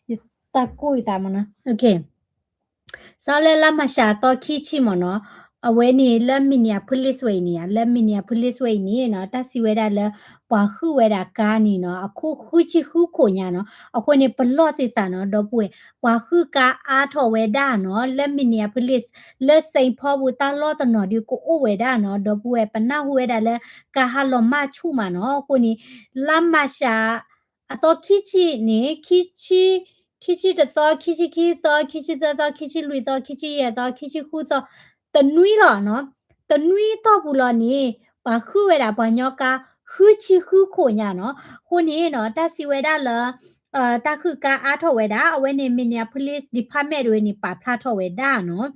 ယတၢ်ကိၢ်ယသးမ့ၢ်နီၤ, okay. စးလၢလါမၢ်ၡးအသီခံဆံမ့ၢ်နီၤ, အဝဲန့ၣ်လၢ Minneapolis ဝဲအံၤန့ၣ်, လၢ Minneapolis ဝဲအံၤန့ၣ်နီၤ, တၢ်စံးဝဲဒၣ်လၢ ပှၤဟုၣ်ဝဲဒၣ်ကါန့ၣ်နီၤ, အခိၣ်ဃုဆံဃုခိၣ်ညါနီၤ, အဃိန့ၣ် ပလီၢ်သုသးနီၤ, ဒီပုၢ်ဝဲၢ်, ပှၤဟုၣ်ကါအါထီၣ်ဝဲဒၣ်နီၤ, လၢ Minneapolis, လၢ Saint Paul ပူၤတၢ်လီၢ်တနီၤဒုးကအိၣ်ဝဲဒၣ်နီၤ, ဒီပုၢ်ဝဲၢ်, ပနၢ်ဟူဝဲဒၣ်လၢ ကါဟးလီၤမၢ်ဆူၣ်မးနီၤ, အဃိန့ၣ် လါမၢ်ၡး အသီခံဆံန့ၣ်, ခံဆံ, ခံဆံတသီ, ခံဆံခံသီ, ခံဆံသၢသီ, ခံဆံလွံၢ်သီ, ခံဆံယဲၢ်သီ, ခံဆံဃုသီ, တနွံလီၤနီၤ, တနွံတီၢ်ပူၤလီၤန့ၣ်, ပှၤဟုၣ်ဝဲဒၣ်ပှၤကညီကါ ဃုဆံဃုခိၣ်ညါနီၤ, အဃိန့ၣ်နီၤ, တၢ်စံးဝဲဒၣ်လၢ တၢ်ဟုၣ်ကါအါထီၣ်ဝဲဒၣ်, အဝဲန့ၣ် Minneapolis Department ဝဲန့ၣ် ပာ်ဖျါထီၣ်ဝဲဒၣ်နီၤ,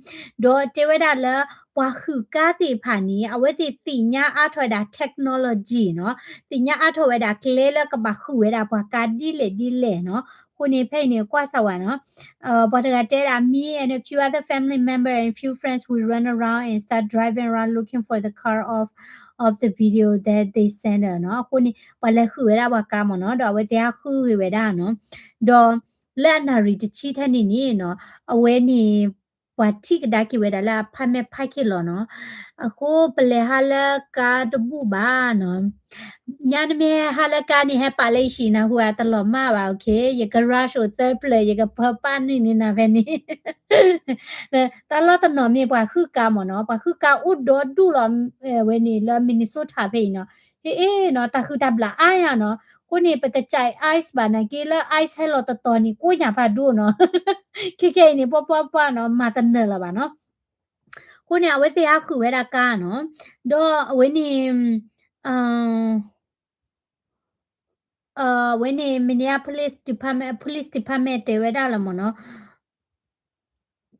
ဒီးတဲဝဲဒၣ်လၢ ပှၤဟုၣ်ကါသ့ၣ်တဖၣ်န့ၣ် အဝဲသ့ၣ်သ့ၣ်ညါအါထီၣ်ဝဲဒၣ် technology နီၤ, သ့ၣ်ညါအါထီၣ်ဝဲဒၣ်ကျဲလၢကဘၣ်ဟုၣ်ဝဲဒၣ်ပှၤကါဒ်လဲၣ်ဒ်လဲၣ်နီၤ, အဃိန့ၣ် ဖဲအံၤန့ၣ် ကွၢ်စၢ်ဝဲနီၤ, ပှၤတဂၤတဲဒၣ် me and a few other family member and few friends, we run around and start driving around looking for the car of, of the video that they send us နီၤ, အဃိန့ၣ် ပှၤလဲၤဟုၣ်ဝဲဒၣ်ပှၤကါမ့ၢ်နီၤ, ဒီးအဝဲသ့ၣ်ဟးဟုၣ်ဂ့ၤဝဲဒၣ်နီၤ, ဒီးလၢအနၣ်ရံၣ်တဆံထဲန့ၣ်န့ၣ်နီၤ, အဝဲန့ၣ် ပှၤထံၣ်ကဒါက့ၤဝဲဒၣ်လၢအဖးမဲာ်ဖးခ့လီၤနီၤ, အဃိပလဲၤဟးလၢကါတဘူၣ်ဘၣ်နီၤ, ညါနမ့ၢ်ဟဲဟးလၢကါန့ၣ် ဟဲပာ်လၢယဟံၣ်နၢ်ဟူဧါ, တလီၤမၢ်ဘၣ်, okay, ယကရၢၡိၣ်သၢဖျၢၣ် ယကပၢပာ်န့ၢ်န့ၢ်နၤဖဲန့ၣ် တၢ်လီၢ်တနီၤမ့ၢ်ပှၤဟုၣ်ကါမ့ၢ်နီၤ, ပှၤဟုၣ်ကါအိၣ်ဒီဒူၣ်လီၤ, ဝဲန့ၣ်လၢ Minnesota ဖဲအံၤနီၤ, ဟ့ၣ်နီၤ, တၢ်ဟုၣ်တၢ်ဘျၣ်အါညါနီၤ, အဃိန့ၣ် ပတကး ice ဘၣ်နာ်က့လၢ ice ဟဲလီၤတတီၤန့ၣ် ကိးညၣ်ဖးဒိၣ်နီၤ, ခဲခဲအံၤန့ၣ် ပှၤပှၤပှၤနီၤ မၤတနၢၤလၢၤဘၣ်နီၤ, အဃိန့ၣ် အဝဲသ့ၣ်ဟးဟုၣ်ဝဲဒၣ်ကါနီၤ, ဒီးအဝဲန့ၣ် အဝဲန့ၣ် Minneapolis Department, Police Department တဲဝဲဒၣ်လၢမ့ၢ်နီၤ,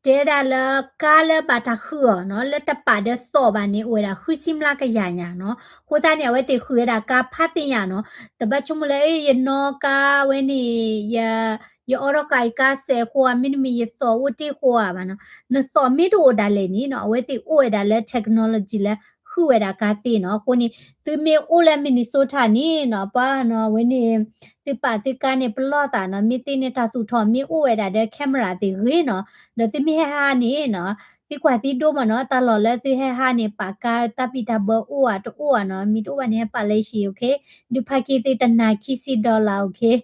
တဲဒၣ်လၢကါလၢဘၣ်တၢ်ဟုၣ်အီၤနီၤ, လၢတပာ်ဒီးသီၣ်ဘၣ်န့ၣ် အိၣ်ဝဲဒၣ်ဃုဆံမျးကယၤညါနီၤ, အဃိသတးန့ၣ် အဝဲသ့ၣ်ဟုၣ်ဝဲဒၣ်ကါဖးသ့ၣ်ညါနီၤ, တဘၣ်ဆိကမိၣ်လၢ ယနီၣ်ကါဝဲန့ၣ် ယအီထီၣ်ဃာ်ယကါစဲးဃိဧါ, မ့တမ့ၢ်ယသီၣ်အိၣ်တ့ၢ်ဃိဧါဘၣ်နီၤ, နသီၣ်မ့ၢ်တအိၣ်ဒၣ်လဲာ်န့ၣ်နီၤ, အဝဲသ့ၣ်အိၣ်ဝဲဒၣ်လၢ technology လၢ ခုၣ်ဝဲဒၣ်ကါသ့နီၤ. အဃိန့ၣ် သုမ့ၢ်အိၣ်လၢ Minnesota န့ၣ်နီၤ ပှၤနီၤ အဝဲန့ၣ် သုပာ်သုကါန့ၣ် ပလီၢ်သးနီၤ မ့ၢ်သ့န့ၣ် တၢ်သူၣ်ထီၣ်မ့ၢ်အိၣ်ဝဲဒၣ်ဒီး camera သ့ၣ်ဂ့ၤနီၤ. ဒီးသုမ့ၢ်ဟဲဟးန့ၣ်နီၤ သုကွၢ်သံဒိၣ်မးနီၤ တၢ်လီၢ်လၢသုဟဲဟးန့ၣ် ပာ်ကါတၢ်ဘံၣ်တၢ်ဘၢအိၣ်ဧါတအိၣ်ဧါနီၤ မ့ၢ်တအိၣ်ဘၣ်န့ၣ် ဟဲပာ်လၢယဟံၣ် okay ဒုးဖးက့ၤသုတနၤခံဆံ dollar okay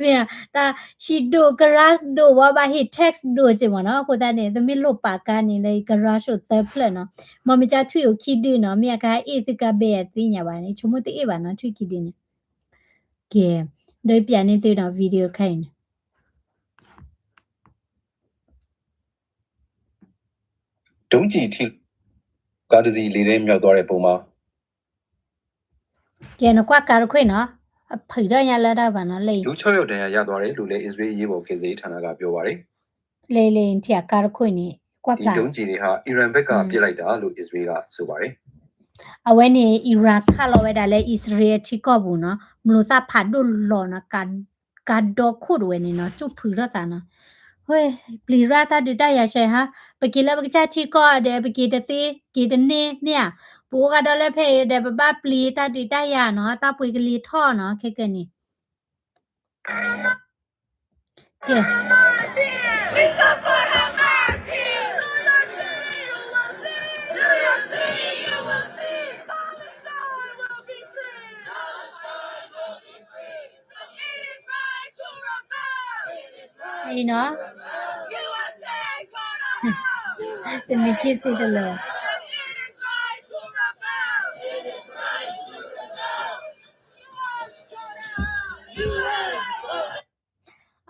မ့ၢ်ဧါ တၢ်ဟံၣ်ဒိၣ် garage ဒိၣ်ဝဲဘၣ် ဟံၣ် tax ဒိၣ်က့မးနီၤ. အဃိသတးန့ၣ် သုမ့ၢ်လိၣ်ပာ်ကါန့ၣ်လၢ garage အိၣ်သၢဖျၢၣ်နီၤ. မ်မ့ၢ်ကထွံၣ်အိၣ်ခံဒုနီၤ မ့ၢ်အကဟဲအ့ၣ်သုကါဘဲယၤသ့ၣ်ညါဘၣ်န့ၣ် ဆိကမိၣ်တအ့ၣ်ဘၣ်နီၤ ထွံၣ်ခံဒုန့ၣ်. ကဲ ဒီးပျးန့ၢ်သုနီၤ video တခါအံၤန့ၣ် ဒုံးကျည်ထိ ကားတစ်စီး လေထဲမျောက်သွားတဲ့ပုံမှာ ကဲနကွၢ်ကါတခိၣ်နီၤ အဖုးထီၣ်ညါလၢတၢ်ဘၣ်နီၤ လၢ လူခြောက်ယောက်ဒဏ်ရာရသွားတယ်လို့လည်း အစ္စရေးအရေးပေါ်ကယ်ဆယ်ရေးဌာနကပြောပါတယ် လၢလၢထံအကါတခိၣ်န့ၣ် ကွၢ်ဖျါ ဒီဒုံးကျည်တွေဟာ အီရန်ဘက်က ပစ်လိုက်တာလို့ အစ္စရေးကဆိုပါတယ် အဝဲန့ၣ် အံရၣ်ခးလီၤဝဲဒၣ်လၢအံၣ်စရ့လးအထံကီၢ်ပူၤနီၤ မလိာ်သၣ်ဖးဒိၣ်လီၤနီၤ ကါဒီခိၣ်တဝဲန့ၣ်နီၤ ကၠိၣ်ဖုးထီၣ်သးနီၤ ပျံၤရၣ်တၢ်ဒုးတၢ်ယၤဆဲးဟါ ပက့ၤလၢပကစၢ်ထံကီၢ်ဒီး ပက့ၤတသ့ က့ၤတန့ၢ်မ့ၢ်ဧါ ပအိၣ်ဂၤဒီးလၢဖဲအံၤဒီး ပဘၣ်ပျံၤတၢ်ဒုးတၢ်ယၤနီၤ တၢ်ပှ့ၤကလံၤထီၣ်နီၤ ခဲကနံၣ် ကဲ အံၤနီၤ တမံၤခံဆံတလၢာ်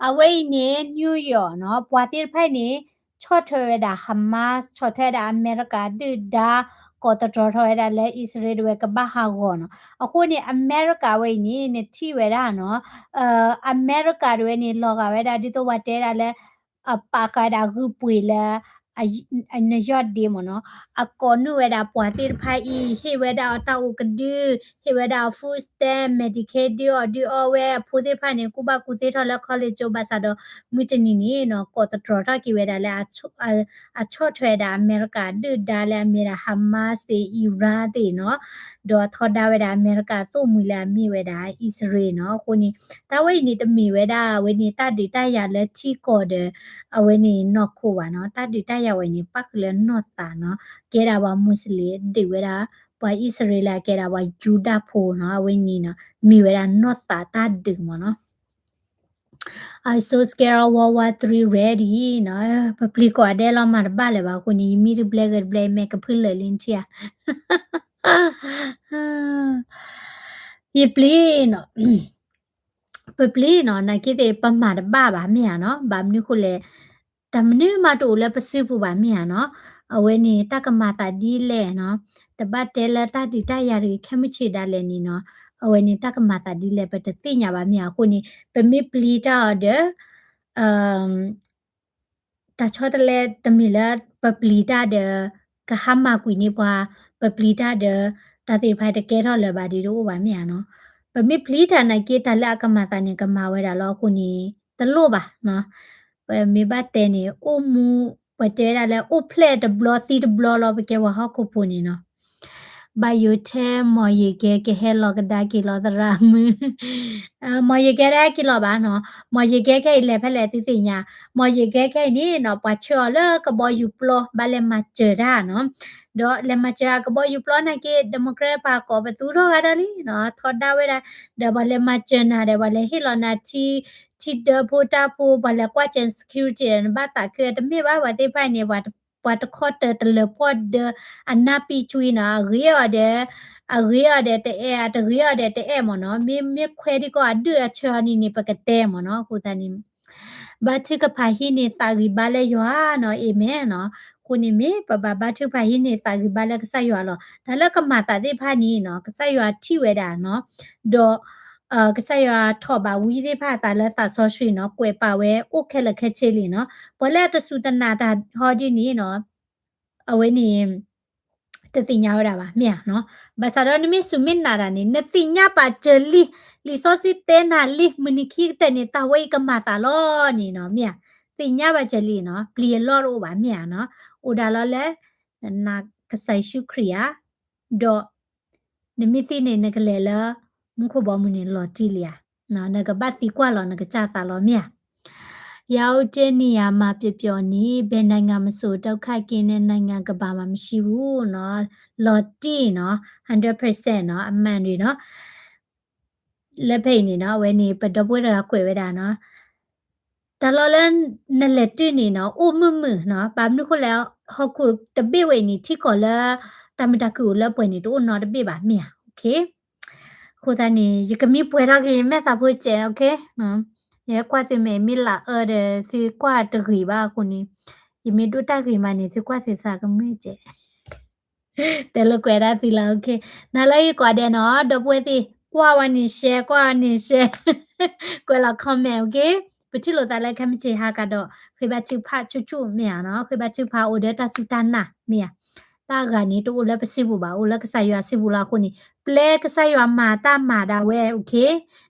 အဝဲအံၤန့ၣ် New York နီၤ ပှၤသ့ၣ်တဖၣ်အံၤန့ၣ် ဆီၣ်ထွဲဝဲဒၣ် Hamas ဆီၣ်ထွဲဝဲဒၣ်အမဲရကၤဒုၣ်ဒါ ကိးသတြီၤထီၣ်ဝဲဒၣ်လၢအံၣ်စရ့လးတဝဲကဘၣ်ဟးဂီၤနီၤ အဃိန့ၣ် အမဲရကၤဝဲအံၤန့ၣ် နထံၣ်ဝဲဒၣ်နီၤ အမဲရကၤတဝဲန့ၣ် လီၤဂာ်ဝဲဒၣ်ဒ်သိးပှၤတဲဒၣ်လၢ အပာ်ဃာ်ဝဲဒၣ်ဂုၢ်ပှ့ၤလၢ နယီၢ်ဒ့မ့ၢ်နီၤ အကိးနုာ်ဝဲဒၣ်ပှၤသ့ၣ်တဖၣ်အံၤ ဟ့ၣ်ဝဲဒၣ်အီၤတၢ်အိၣ်ကဒု ဟ့ၣ်ဝဲဒၣ်အီၤ food stamp Medicaid ဒုးအီၣ်ဒုးအီဝဲအဖိသ့ၣ်တဖၣ်န့ၣ် ကူၣ်ဘၣ်ကူၣ်သ့ထီၣ်လၢ college ဘၣ်ဆၣ်ဒီး မုၢ်တနံၤန့ၣ်နီၤ ကိးသတြီၤထီၣ်က့ၤဝဲဒၣ်လၢ အဆီၣ်ထွဲဒၣ်အမဲရကၤဒုၣ်ဒါလၢအမ့ၢ်ဒၣ် Hamas သ့ၣ် Iran သ့ၣ်နီၤ ဒီးထီဒါဝဲဒၣ်အမဲရကၤအသိၣ်မှံၤလၢအမ့ၢ်ဝဲဒၣ်အံၣ်စရ့လးနီၤ အဃိန့ၣ် တၢ်ဝဲအံၤန့ၣ် တမ့ၢ်ဝဲဒၣ်အဝဲန့ၣ်တၢ်ဒုးတၢ်ယၤလၢထံကီၢ်ဒီး အဝဲန့ၣ်နီၢ်ခိဘၣ်နီၤ တၢ်ဒုးတၢ်ယၤဝဲန့ၣ် ပၣ်ဃုာ်လၢနီၢ်သးနီၤ ကဲဒၣ်ပှၤမူစလ့ၣ်ဒုးဝဲဒၣ် ပှၤအံၣ်စရ့လးကဲဒၣ်ပှၤယူဒၤဖိနီၤ အဝဲန့ၣ်နီၤ မ့ၢ်ဝဲဒၣ်နီၢ်သးတၢ်ဒုးမ့ၢ်နီၤ I'm so scared of World War Three ready နီၤ ပပျံၤကိးဂၤဒဲးလီၤမၤတဘၣ်လၢၤဘၣ်အဃိန့ၣ် ယမံတဘျဲဂဲၤတဘျဲ ယမဲာ်ကဖုလၢာ်လံနထံၣ်ဧါ ယပျံၤနီၤ ပပျံၤနီၤ နာ်က့သ့ၣ် ပမၤတဘၣ်ဘၣ်မ့ၢ်ဧါနီၤ ဘၣ်မနုၤဃိလဲၣ် တၢ်မနုၤမးတအိၣ်လၢပစုပူၤဘၣ်မ့ၢ်ဧါနီၤ အဝဲန့ၣ် တၢ်ကမၤသးဒ်လဲၣ်နီၤ တဘၣ်တဲလၢတၢ်ဒုးတၢ်ယၤတဂ့ၤ ခဲမုၢ်ဆ့ၣ်ဒၣ်လဲာ်န့ၣ်နီၤ အဝဲန့ၣ် တၢ်ကမၤသးဒ်လဲၣ် ပတသ့ၣ်ညါဘၣ်မ့ၢ်ဧါ အဃိန့ၣ် ပမ့ၢ်ပျံၤတၢ်အီၤဒီး တၢ်ဆီတလဲတမ့ၢ်လၢပပျံၤတၢ်ဒီး ကဟါမၢ်ကွံာ်န့ၢ်ပှၤ, ပပျံၤတၢ်ဒီး တၢ်သ့ၣ်တဖၣ်တကဲထီၣ်လၢၤဘၣ်ဒီးတအိၣ်ဘၣ်မ့ၢ်ဧါနီၤ. ပမ့ၢ်ပျံၤတၢ်နာ်က့ တၢ်လၢအကမၤသးန့ၣ် ကမၤဝဲဒၣ်လီၤအဃိန့ၣ် တလိၣ်ဘၣ်နီၤ. ပမ့ၢ်ဘၣ်တဲန့ၣ် အိၣ်မူ ပတဲဝဲဒၣ်လၢအိၣ်ဖျဲၣ်တဘျီသံတဘျီလီၤ ပကဲပှၤဟီၣ်ခိၣ်ဖိန့ၣ်နီၤ. ဘၣ်ယိၤထဲ မီၢ်ယ့ၤကဲကဟဲလီၤကဒါက့ၤလီၤသရၣ်မုၣ် မီၢ်ယ့ၤကဲတဟဲက့ၤလီၤဘၣ်နီၤ. မီၢ်ယ့ၤကဲခဲအံၤလဲၤဖဲလဲၣ်သုသ့ၣ်ညါ, မီၢ်ယ့ၤကဲခဲအံၤန့ၣ်နီၤ ပှၤဆှၢအီၤလၢကဘီယူၤပျီ ဘၣ်လဲၤမၤစၢၤတၢ်နီၤ. ဒီးလဲၤမၤစၢၤအကဘီယူၤပျီနာ်က့ Democrat ပှၤကိးပသူထီၣ်ဂၤဒီးလံနီၤ ထီဒါဝဲဒၣ် ဒီးပှၤလဲၤမၤစၢၤနၤဒီး ပှၤလဲၤဟ့ၣ်လီၤနၤထံ ထံဒၢဖိတၢ်ဖိ ပှၤလဲၤကွၢ်စၢၤ security ဒီး နဘၣ်သးခု တမ့ၢ်ဘၣ် ပှၤသ့ၣ်တဖၣ်န့ၣ် ပှၤတခီတၢၤတလၢၤပှီၢ်ဒၢ အနၢ်ပံၢ်ကွံနီၤ အဂ့ၤအီၤဒီး အဂ့ၤအီၤဒီးတအဲၣ် အတဂ့ၤအီၤဒီးတအဲၣ်မ့ၢ်နီၤ. မ့မ့ၢ်ခွဲးဒံးကီးအဒုၣ်အဆၢအီၤန့ၣ်န့ၣ် ပကတဲမ့ၢ်နီၤ. အဃိသတးန့ၣ် ဘါထုကဖၣ်ဟံးန့ၢ်သးဂံၢ်ဘါလၢယွၤနီၤ amen နီၤ. အဃိန့ၣ်မ့ၢ် ပဘၣ်ဘါထုကဖၣ်ဟံးန့ၢ်သးဂံၢ်ဘါလၢကစၢ်ယွၤလီၤ. တၢ်လၢကမၤသးသ့ၣ်တဖၣ်န့ၣ်နီၤ ကစၢ်ယွၤထံၣ်ဝဲဒၣ်နီၤ. ဒီး ကစၢ်ယွၤထိးဘၣ်ဝံသ့ၣ်တဖၣ်အသးလၢသးစီဆှံနီၤ ကွဲးပာ်ဝဲအိၣ်ခဲလၢာ်ခဲဆ့လံနီၤ. ပှၤလၢအတစူၢ်တနာ်တၢ်ဟီဒ်န့ၣ်နီၤ အဝဲန့ၣ် တသ့ၣ်ညါဝဲဒၣ်ဘၣ် မ့ၢ်ဧါနီၤ. ဘၣ်ဆၣ်ဒီးနမ့ၢ်စူၢ်မ့ၢ်နာ်တၢ်န့ၣ် နသ့ၣ်ညါပာ်စၢၤလံ, လံာ်စီဆှံတဲနၤလံ မုၢ်နံၤခံကတၢၢ်န့ၣ် တၢ်ဝဲအံၤကမၤသးလီၤန့ၣ်နီၤ မ့ၢ်ဧါ. သ့ၣ်ညါပာ်စၢၤလံနီၤ ပျံၤအလီၢ်တအိၣ်ဘၣ် မ့ၢ်ဧါနီၤ. အိၣ်ဒၣ်လီၤလၢ န ကစၢ်ယ့ၣ်ၡူးခရံာ်ဧါ, ဒီး နမ့ၢ်သံန့ၣ် နကလဲၤလၢ မူခိၣ်ဘီမုၢ်န့ၣ်လီၤတံၢ်လံဧါ, နကဘၣ်သံကွၢ်လီၤနကစၢ်သးလီၤမ့ၢ်ဧါ. ယၤအိၣ်တ့ၢ်နံၣ်ယၤမၤပျီပျီန့ၣ် ဘယ်နိုင်ငံမဆို ဒုက္ခကင်းတဲ့နိုင်ငံကမ္ဘာမှာမရှိဘူးနော်, လီၤတံၢ်နော်, hundred percentနော်, အမှန်တွေနော်. လၢဖဲအံၤန့ၣ်နီၤ အဝဲန့ၣ် ပဒီပုၢ်ဝဲၢ်တဂၤကွဲးဝဲဒၣ်နီၤ, တၢ်လီၢ်လၢနလဲၤတုၤန့ၣ်နီၤ အိၣ်မုာ်မုာ်နီၤ, ဘၣ်မနုၤဃိလဲၣ်, ဟီၣ်ခိၣ်တဘ့ၣ်ဝဲအံၤန့ၣ် ထံကီၢ်လၢ တၢ်မုာ်တၢ်ခုၣ်အိၣ်လၢပှဲၤန့ၣ် တအိၣ်နီတဘ့ၣ်ဘၣ်မ့ၢ်ဧါ. အဃိသတးန့ၣ် ယကမံပှဲၤထီၣ်က့ၤယမဲာ်သးဖိစဲး, ယကွၢ်သုမ့ၢ် မ့ၢ်လၢအၢဒီး သုကွၢ်တဂ့ၤဘၣ်အဃိန့ၣ်, ယမ့ၢ်ဒိၣ်တၢ်ဂ့ၤမးန့ၣ် သုကွၢ်သုသးကမုာ်စဲး တဲလိာ်ကွဲးဒၣ်သုလီၤ. နၤလၢယကိးဂၤဒဲးနီၤ ဒီပုၢ်ဝဲၢ်သ့ၣ် ကွၢ်ဝဲန့ၣ် share, ကွၢ်ဝဲန့ၣ် share, ကွဲးလီၤ comment, ပထံၣ်လိာ်သးလၢခဲမုၢ်ဆ့ၣ်ဟါကဒီး ဃ့ဘါထုကဖၣ်ဆူၣ်ဆူၣ်မ့ၢ်ဧါနီၤ, ဃ့ဘါထုကဖၣ်အိၣ်ဒီးတၢ်စူၢ်တၢ်နာ်မ့ၢ်ဧါ. တၢ်ဂၤန့ၣ် တအိၣ်လၢပစုပူၤဘၣ်, အိၣ်လၢကစၢ်ယွၤစုပူၤလီၤအဃိန့ၣ်, ပျဲကစၢ်ယွၤမၤတၢ်မၤဒၣ်ဝဲ,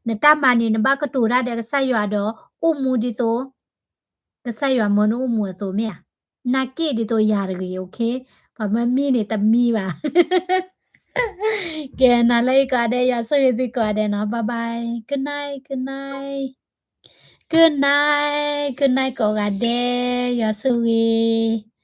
နတၢ်မၤန့ၣ် နဘၣ်ကတိၤတၢ်ဒီးကစၢ်ယွၤဒီး အိၣ်မူဒ်သိး ကစၢ်ယွၤမၢနအိၣ်မူအသိးမ့ၢ်ဧါ. နာ်က့ၣ်ဒ်သိးယၤတဂ့ၤ, ပှၤမၢမံန့ၣ်တမံဘၣ်. ကဲ နၤလၢယကိးဂၤဒဲး ယွၤဆိၣ်ဂ့ၤသုကိးဂၤဒဲးနီၤ, bye bye, good night, good night, good night, good night ကိးဂၤဒဲး, ယွၤဆိၣ်ဂ့ၤ